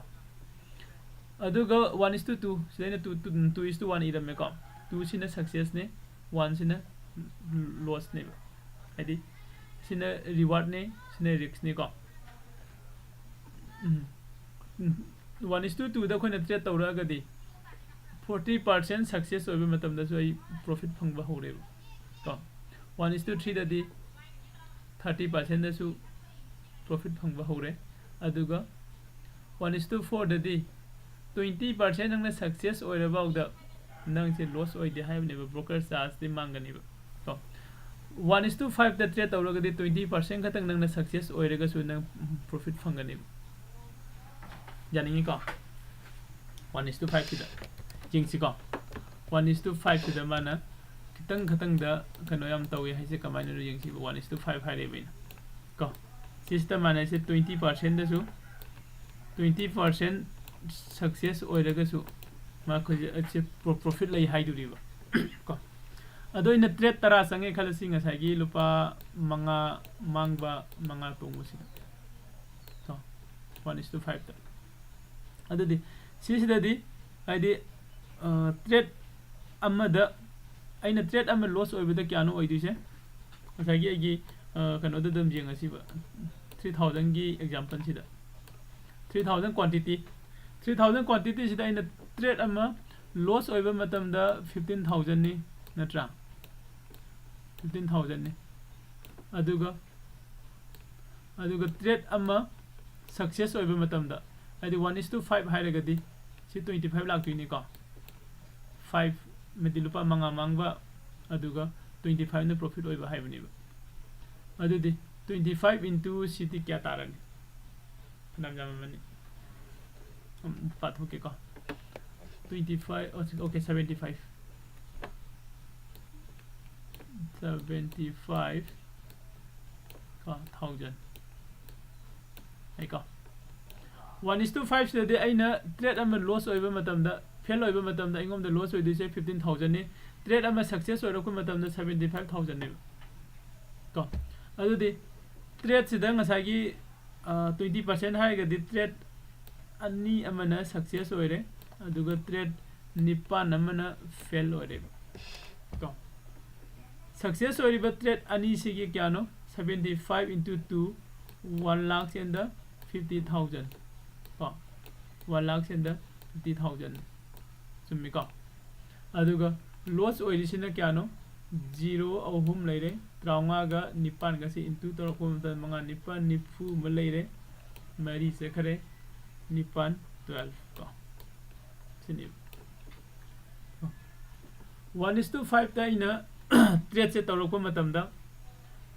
ꯑꯗꯨꯒ ꯋꯥꯟ ꯏꯁ ꯇꯨ ꯇꯨ ꯁꯤꯗ ꯑꯩꯅ two two is to one ꯏꯔꯝꯃꯦꯀꯣ꯫ ꯇꯨꯁꯤꯅ ꯁꯛꯁꯦꯁꯅꯦ, ꯋꯥꯟꯁꯤꯅ ꯂꯣꯁꯅꯦꯕ꯫ ꯍꯥꯏꯗꯤ ꯁꯤꯅ ꯔꯤꯋꯥꯔꯗꯅꯦ, ꯁꯤꯅ ꯔꯤꯛꯁꯅꯦꯀꯣ꯫ ꯎꯝ꯫ ꯋꯥꯟ ꯏꯁ ꯇꯨ ꯇꯨꯗ ꯑꯩꯈꯣꯏꯅ ꯇ꯭ꯔꯦꯠ ꯇꯧꯔꯛꯑꯒꯗꯤ ꯐꯣꯔꯇꯤ ꯄꯥꯔꯁꯦꯟ ꯁꯛꯁꯦꯁ ꯑꯣꯏꯕ ꯃꯇꯝꯗꯁꯨ ꯑꯩ ꯄ꯭ꯔꯣꯐꯤꯠ ꯐꯪꯕ ꯍꯧꯔꯦꯕ ꯀꯣ꯫ One is two ꯊ꯭ꯔꯤꯗꯗꯤ thirty ꯄꯥꯔꯁꯦꯟꯗꯁꯨ profit ꯐꯪꯕ ꯍꯧꯔꯦ꯫ ꯑꯗꯨꯒ one is two ꯐꯣꯔꯗꯗꯤ twenty percent ꯅꯪꯅ ꯁꯛꯁꯦꯁ ꯑꯣꯏꯔꯐꯥꯎꯗ ꯅꯪꯁꯦ ꯂꯣꯁ ꯑꯣꯏꯗꯦ ꯍꯥꯏꯕꯅꯦꯕ, ꯕ꯭ꯔꯣꯀꯔ ꯆꯥꯔꯖꯇꯤ ꯃꯥꯡꯒꯅꯦꯕ ꯀꯣ꯫ ꯋꯥꯟ ꯏꯁ ꯇꯨ ꯐꯥꯏꯚꯇ ꯇ꯭ꯔꯦꯠ ꯇꯧꯔꯒꯗꯤ ꯇ꯭ꯋꯦꯟꯇꯤ ꯄꯥꯔꯁꯦꯟ ꯈꯛꯇꯪ ꯅꯪꯅ ꯁꯛꯁꯦꯁ ꯑꯣꯏꯔꯒꯁꯨ ꯅꯪ profit ꯐꯪꯒꯅꯦꯕ꯫ ꯌꯥꯅꯤꯡꯉꯤꯀꯣ? One is two ꯐꯥꯏꯚꯁꯤꯗ ꯌꯦꯡꯁꯤꯀꯣ꯫ One is two ꯐꯥꯏꯚꯁꯤꯗ ꯃꯥꯅ ꯈꯤꯇꯪ ꯈꯤꯇꯪꯗ ꯀꯩꯅꯣ ꯌꯥꯝ ꯇꯧꯋꯦ ꯍꯥꯏꯁꯦ ꯀꯃꯥꯏꯅꯅꯣ ꯌꯦꯡꯁꯤꯕ, one is to five ꯍꯥꯏꯔꯦꯕ ꯑꯩꯅ ꯀꯣ꯫ ꯁꯤꯁꯤꯗ ꯃꯥꯟꯅꯩꯁꯦ twenty percentꯗꯁꯨ, twenty percent success ꯑꯣꯏꯔꯒꯁꯨ ꯃꯥꯈꯣꯏꯁꯦ profit ꯂꯩ ꯍꯥꯏꯗꯣꯔꯤꯕ ꯀꯣ꯫ ꯑꯗꯣ ꯑꯩꯅ trade ꯇꯔꯥ ꯆꯪꯉꯦ ꯈꯜꯂꯁꯤ, ꯉꯁꯥꯏꯒꯤ ꯂꯨꯄꯥ ꯃꯉꯥ ꯃꯥꯡꯕ ꯃꯉꯥ ꯇꯣꯡꯕꯁꯤꯗ ꯀꯣ, one is to fiveꯇ꯫ ꯑꯗꯨꯗꯤ ꯁꯤꯁꯤꯗꯗꯤ ꯍꯥꯏꯗꯤ trade ꯑꯃꯗ ꯑꯩꯅ trade ꯑꯃ loss ꯑꯣꯏꯕꯗ ꯀꯌꯥꯅꯣ ꯑꯣꯏꯗꯣꯏꯁꯦ? ꯉꯁꯥꯏꯒꯤ ꯑꯩꯒꯤ ꯀꯩꯅꯣꯗ ꯑꯗꯨꯝ ꯌꯦꯡꯉꯁꯤꯕ, three thousandꯒꯤ exampleꯁꯤꯗ, three thousand quantity, three thousand quantityꯁꯤꯗ ꯑꯩꯅ trade ꯑꯃ loss ꯑꯣꯏꯕ ꯃꯇꯝꯗ fifteen thousandꯅꯤ, ꯅꯠꯇ꯭ꯔꯥ? Fifteen thousandꯅꯤ꯫ ꯑꯗꯨꯒ ꯑꯗꯨꯒ trade ꯑꯃ success ꯑꯣꯏꯕ ꯃꯇꯝꯗ, ꯍꯥꯏꯗꯤ one is to five ꯍꯥꯏꯔꯒꯗꯤ ꯁꯤ twenty five ꯂꯥꯛꯇꯣꯏꯅꯤꯀꯣ꯫ Five ꯑꯃꯗꯤ ꯂꯨꯄꯥ ꯃꯉꯥ ꯃꯥꯡꯕ, ꯑꯗꯨꯒ twenty fiveꯅ profit ꯑꯣꯏꯕ ꯍꯥꯏꯕꯅꯦꯕ꯫ ꯑꯗꯨꯗꯤ twenty five into ꯁꯤꯗꯤ ꯀꯌꯥ ꯇꯥꯔꯅꯤ? ꯐꯅꯌꯥꯝ ꯌꯥꯝꯃꯝꯃꯅꯤ꯫ ꯄꯥꯊꯣꯛꯀꯦꯀꯣ꯫ Twenty five, okay, seventy five꯫ Seventy five ꯀꯣ, thousand꯫ ꯑꯩꯀꯣ, one is to fiveꯁꯤꯗꯗꯤ ꯑꯩꯅ trade ꯑꯃ loss ꯑꯣꯏꯕ ꯃꯇꯝꯗ, fail ꯑꯣꯏꯕ ꯃꯇꯝꯗ ꯑꯩꯉꯣꯟꯗ loss ꯑꯣꯏꯗꯣꯏꯁꯦ fifteen thousandꯅꯤ꯫ Trade ꯑꯃ success ꯑꯣꯏꯔꯛꯄ ꯃꯇꯝꯗ seventy five thousandꯅꯦꯕ ꯀꯣ꯫ ꯑꯗꯨꯗꯤ tradeꯁꯤꯗ ꯉꯁꯥꯏꯒꯤ twenty percent ꯍꯥꯏꯔꯒꯗꯤ trade ꯑꯅꯤ ꯑꯃꯅ success ꯑꯣꯏꯔꯦ, ꯑꯗꯨꯒ trade ꯅꯤꯄꯥꯟ ꯑꯃꯅ fail ꯑꯣꯏꯔꯦꯕ ꯀꯣ꯫ Success ꯑꯣꯏꯔꯤꯕ trade ꯑꯅꯤꯁꯤꯒꯤ ꯀꯌꯥꯅꯣ? Seventy five into two, one lakh and fifty thousand ꯀꯣ, one lakh and fifty thousand꯫ ꯆꯨꯝꯃꯤꯀꯣ? ꯑꯗꯨꯒ loss ꯑꯣꯏꯔꯤꯁꯤꯅ ꯀꯌꯥꯅꯣ? Zero ꯑꯍꯨꯝ ꯂꯩꯔꯦ, ꯇꯔꯥꯃꯉꯥꯒ ꯅꯤꯄꯥꯟꯒꯁꯤ into ꯇꯧꯔꯛꯄ ꯃꯇꯝꯗ ꯃꯉꯥ ꯅꯤꯄꯥꯟ ꯅꯤꯐꯨ ꯑꯃ ꯂꯩꯔꯦ, ꯃꯔꯤ ꯆꯠꯈꯔꯦ, ꯅꯤꯄꯥꯟ, twelve ꯀꯣ꯫ ꯁꯤꯅꯤ꯫ One is to fiveꯇ ꯑꯩꯅ tradeꯁꯦ ꯇꯧꯔꯛꯄ ꯃꯇꯝꯗ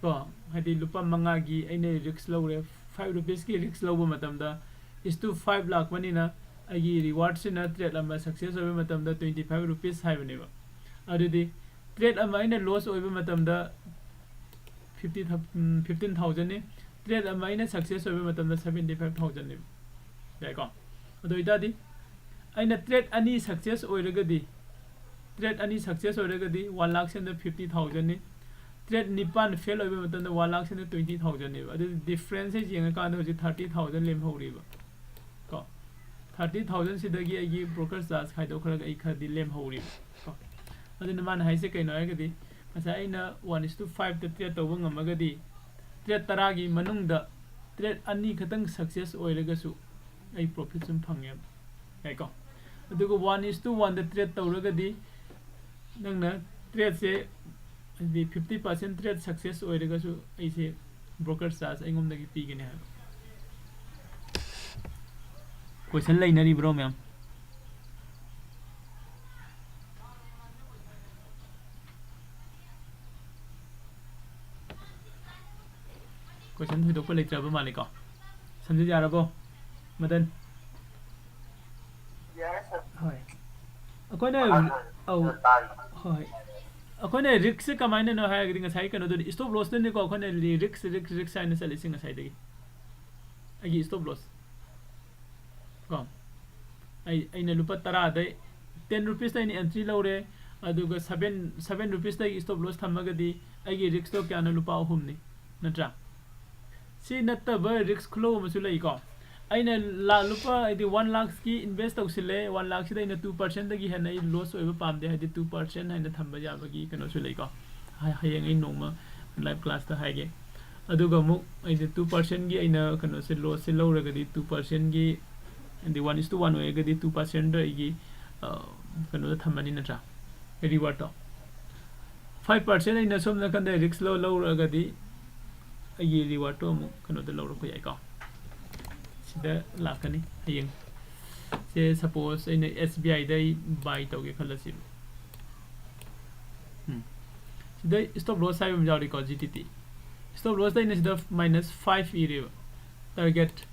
ꯀꯣ, ꯍꯥꯏꯗꯤ ꯂꯨꯄꯥ ꯃꯉꯥꯒꯤ ꯑꯩꯅ risk ꯂꯧꯔꯦ, five rupeesꯀꯤ risk ꯂꯧꯕ ꯃꯇꯝꯗ is to five ꯂꯥꯛꯄꯅꯤꯅ ꯑꯩꯒꯤ rewardꯁꯤꯅ trade ꯑꯃ success ꯑꯣꯏꯕ ꯃꯇꯝꯗ twenty five rupees ꯍꯥꯏꯕꯅꯦꯕ꯫ ꯑꯗꯨꯗꯤ Trade ꯑꯃ ꯑꯩꯅ loss ꯑꯣꯏꯕ ꯃꯇꯝꯗ fifty, fifteen thousandꯅꯤ꯫ Trade ꯑꯃ ꯑꯩꯅ success ꯑꯣꯏꯕ ꯃꯇꯝꯗ seventy five thousandꯅꯤ꯫ ꯌꯥꯏꯀꯣ? ꯑꯗꯨ ꯑꯣꯏꯇꯥꯔꯗꯤ ꯑꯩꯅ trade ꯑꯅꯤ success ꯑꯣꯏꯔꯒꯗꯤ, trade ꯑꯅꯤ success ꯑꯣꯏꯔꯒꯗꯤ one lakh ꯁꯦꯝꯗ fifty thousandꯅꯤ꯫ Trade ꯅꯤꯄꯥꯟ fail ꯑꯣꯏꯕ ꯃꯇꯝꯗ one lakh ꯁꯦꯝꯗ twenty thousandꯅꯦꯕ꯫ ꯑꯗꯨꯗꯤ differenceꯁꯦ ꯌꯦꯡꯉꯀꯥꯟꯗ ꯍꯧꯖꯤꯛ thirty thousand ꯂꯦꯝꯍꯧꯔꯤꯕ꯫ ꯀꯣ? Thirty thousand ꯁꯤꯗꯒꯤ ꯑꯩꯒꯤ broker charge ꯈꯥꯏꯗꯣꯛꯈ꯭ꯔꯒ ꯑꯩ ꯈꯔꯗꯤ ꯂꯦꯝꯍꯧꯔꯤꯕ꯫ ꯀꯣ? ꯑꯗꯨꯅ ꯃꯥꯅ ꯍꯥꯏꯁꯦ ꯀꯩꯅꯣ ꯍꯥꯏꯔꯒꯗꯤ, ꯉꯁꯥꯏ ꯑꯩꯅ one is to fiveꯇ trade ꯇꯧꯕ ꯉꯝꯃꯒꯗꯤ, trade ꯇꯔꯥꯒꯤ ꯃꯅꯨꯡꯗ trade ꯑꯅꯤ ꯈꯛꯇꯪ success ꯑꯣꯏꯔꯒꯁꯨ ꯑꯩ profit ꯁꯨꯝ ꯐꯪꯉꯦꯕ꯫ ꯌꯥꯏꯀꯣ? ꯑꯗꯨꯒ one is to oneꯗ trade ꯇꯧꯔꯒꯗꯤ, ꯅꯪꯅ tradeꯁꯦ, ꯍꯥꯏꯗꯤ fifty percent trade success ꯑꯣꯏꯔꯒꯁꯨ ꯑꯩꯁꯦ broker charge ꯑꯩꯉꯣꯟꯗꯒꯤ ꯄꯤꯒꯅꯤ ꯍꯥꯏꯕ꯫ Question ꯂꯩꯅꯔꯤꯕ꯭ꯔꯣ ꯃꯌꯥꯝ? Question ꯊꯣꯏꯗꯣꯛꯄ ꯂꯩꯇ꯭ꯔꯕ ꯃꯥꯜꯂꯦꯀꯣ? ꯁꯝꯖꯤꯠ ꯌꯥꯔꯕꯣ? ꯃꯗꯟ? ꯌꯥꯔꯦ, sir꯫ ꯍꯣꯏ꯫ ꯑꯩꯈꯣꯏꯅ, ꯍꯣꯏ, ꯍꯣꯏ, ꯑꯧ, sir, ꯇꯥꯔꯤ꯫ ꯍꯣꯏ꯫ ꯑꯩꯈꯣꯏꯅ riskꯁꯦ ꯀꯃꯥꯏꯅꯅꯣ ꯍꯥꯏꯔꯒꯗꯤ, ꯉꯁꯥꯏ ꯀꯩꯅꯣꯗꯨꯅꯤ, stop lossꯇꯨꯅꯤꯀꯣ ꯑꯩꯈꯣꯏꯅ risk, risk, risk ꯍꯥꯏꯅ ꯆꯠꯂꯤꯁꯦ ꯉꯁꯥꯏꯗꯒꯤ꯫ ꯑꯩꯒꯤ stop loss꯫ ꯀꯣ? ꯑꯩ, ꯑꯩꯅ ꯂꯨꯄꯥ ꯇꯔꯥꯗꯩ, ten rupeesꯇ ꯑꯩꯅ entry ꯂꯧꯔꯦ, ꯑꯗꯨꯒ seven, seven rupeesꯇꯒꯤ stop loss ꯊꯝꯃꯒꯗꯤ ꯑꯩꯒꯤ riskꯇꯣ ꯀꯌꯥꯅꯣ? ꯂꯨꯄꯥ ꯑꯍꯨꯝꯅꯤ, ꯅꯠꯇ꯭ꯔꯥ? ꯁꯤ ꯅꯠꯇꯕ risk ꯈꯨꯂꯧ ꯑꯃꯁꯨ ꯂꯩꯀꯣ꯫ ꯑꯩꯅ ꯂꯥ-, ꯂꯨꯄꯥ, ꯍꯥꯏꯗꯤ, one lakhꯀꯤ invest ꯇꯧꯁꯤꯜꯂꯦ, one lakhꯁꯤꯗ ꯑꯩꯅ two percentꯗꯒꯤ ꯍꯦꯟꯅ ꯑꯩ loss ꯑꯣꯏꯕ ꯄꯥꯝꯗꯦ, ꯍꯥꯏꯗꯤ, two percent ꯍꯥꯏꯅ ꯊꯝꯕ ꯌꯥꯕꯒꯤ ꯀꯩꯅꯣꯁꯨ ꯂꯩꯀꯣ꯫ ꯍ-, ꯍꯌꯦꯡ ꯑꯩ ꯅꯣꯡꯃ live classꯇ ꯍꯥꯏꯒꯦ꯫ ꯑꯗꯨꯒ ꯑꯃꯨꯛ ꯑꯩꯁꯦ two percentꯀꯤ ꯑꯩꯅ ꯀꯩꯅꯣꯁꯦ, lossꯁꯦ ꯂꯧꯔꯒꯗꯤ, two percentꯀꯤ, ꯍꯥꯏꯗꯤ, one is to one ꯑꯣꯏꯔꯒꯗꯤ, two percentꯗ ꯑꯩꯒꯤ, ꯑ, ꯀꯩꯅꯣꯗ ꯊꯝꯃꯅꯤ, ꯅꯠꯇ꯭ꯔꯥ? Rewardꯇꯣ꯫ Five percent ꯑꯩꯅ ꯁꯣꯝ ꯅꯥꯀꯟꯗ risk ꯂꯧ-, ꯂꯧꯔꯒꯗꯤ, ꯑꯩꯒꯤ rewardꯇꯣ ꯑꯃꯨꯛ ꯀꯩꯅꯣꯗ ꯂꯧꯔꯛꯄ ꯌꯥꯏꯀꯣ꯫ ꯁꯤꯗ ꯂꯥꯛꯀꯅꯤ ꯍꯌꯦꯡ꯫ ꯁꯦ, suppose ꯑꯩꯅ SBIꯗ ꯑꯩ buy ꯇꯧꯒꯦ ꯈꯜꯂꯁꯤ꯫ ꯎꯝ꯫ ꯁꯤꯗ stop loss ꯍꯥꯏꯕ ꯑꯃ ꯌꯥꯎꯔꯤꯀꯣ, GTT꯫ Stop lossꯇ ꯑꯩꯅ ꯁꯤꯗ minus five ꯏꯔꯦꯕ꯫ Target,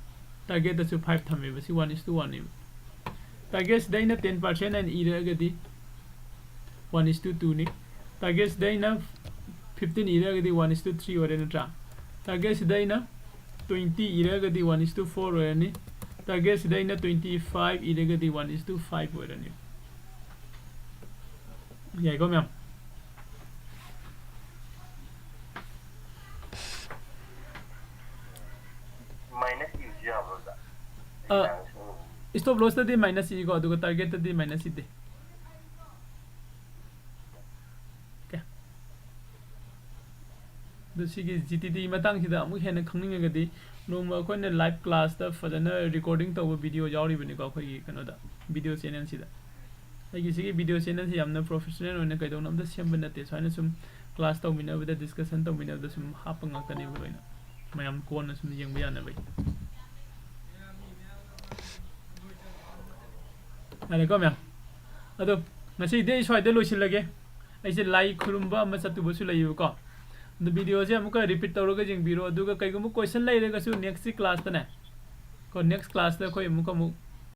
targetꯇꯁꯨ five ꯊꯝꯃꯦꯕ, ꯁꯤ one is to oneꯅꯦꯕ꯫ Targetꯁꯤꯗ ꯑꯩꯅ ten percent ꯍꯥꯏꯅ ꯏꯔꯛꯑꯒꯗꯤ one is to twoꯅꯤ꯫ Target ꯁꯤꯗ ꯑꯩꯅ fifteen ꯏꯔꯒꯗꯤ one is to three ꯑꯣꯏꯔꯦ ꯅꯠꯇ꯭ꯔꯥ? Target ꯁꯤꯗ ꯑꯩꯅ twenty ꯏꯔꯒꯗꯤ one is to four ꯑꯣꯏꯔꯅꯤ꯫ Target ꯁꯤꯗ ꯑꯩꯅ twenty five ꯏꯔꯒꯗꯤ one is to five ꯑꯣꯏꯔꯅꯤ꯫ ꯌꯥꯏꯀꯣ ꯃꯌꯥꯝ? ꯃꯥꯏꯅꯁ ꯏꯕꯁꯨ ꯌꯥꯕ꯭ꯔꯣ ꯑꯣꯖꯥ? ꯑ, stop loss ꯇꯗꯤ ꯃꯥꯏꯅꯁ ꯏꯀꯣ, ꯑꯗꯨꯒ target ꯇꯗꯤ ꯃꯥꯏꯅꯁ ꯏꯗꯦ꯫ Okay. ꯑꯗꯨ ꯁꯤꯒꯤ G T D ꯃꯇꯥꯡꯁꯤꯗ ꯑꯃꯨꯛ ꯍꯦꯟꯅ ꯈꯪꯅꯤꯡꯉꯒꯗꯤ ꯅꯣꯡꯃ ꯑꯩꯈꯣꯏꯅ live class ꯇ ꯐꯖꯅ recording ꯇꯧꯕ video ꯌꯥꯎꯔꯤꯕꯅꯤꯀꯣ ꯑꯩꯈꯣꯏꯒꯤ ꯀꯩꯅꯣꯗ, video channel ꯁꯤꯗ꯫ ꯑꯩꯒꯤ ꯁꯤꯒꯤ video channel ꯁꯤ ꯌꯥꯝꯅ professional ꯑꯣꯏꯅ ꯀꯩꯗꯧꯅ ꯑꯝꯇ ꯁꯦꯝꯕ ꯅꯠꯇꯦ, ꯁꯨꯃꯥꯏꯅ ꯁꯨꯝ class ꯇꯧꯃꯤꯟꯅꯕꯗ, discussion ꯇꯧꯃꯤꯟꯅꯕꯗ ꯁꯨꯝ ꯍꯥꯞꯄ ꯉꯥꯛꯇꯅꯦꯕ ꯂꯣꯏꯅ꯫ ꯃꯌꯥꯝ ꯀꯣꯟꯅ ꯁꯨꯝ ꯌꯦꯡꯕ ꯌꯥꯅꯕꯒꯤ꯫ ꯌꯥꯔꯦꯀꯣ ꯃꯌꯥꯝ? ꯑꯗꯣ ꯉꯁꯤꯗꯤ ꯑꯩ ꯁ꯭ꯋꯥꯏꯗ ꯂꯣꯏꯁꯤꯜꯂꯒꯦ꯫ ꯑꯩꯁꯦ ꯂꯥꯏ ꯈꯨꯔꯨꯝꯕ ꯑꯃ ꯆꯠꯇꯨꯕꯁꯨ ꯂꯩꯌꯦꯕꯀꯣ꯫ ꯑꯗꯣ video ꯁꯦ ꯑꯃꯨꯛꯀ repeat ꯇꯧꯔꯒ ꯌꯦꯡꯕꯤꯔꯣ, ꯑꯗꯨꯒ ꯀꯩꯒꯨꯝꯕ question ꯂꯩꯔꯒꯁꯨ next class ꯇꯅꯦ ꯀꯣ, next class ꯇ ꯑꯩꯈꯣꯏ ꯑꯃꯨꯛꯀ ꯑꯃꯨꯛ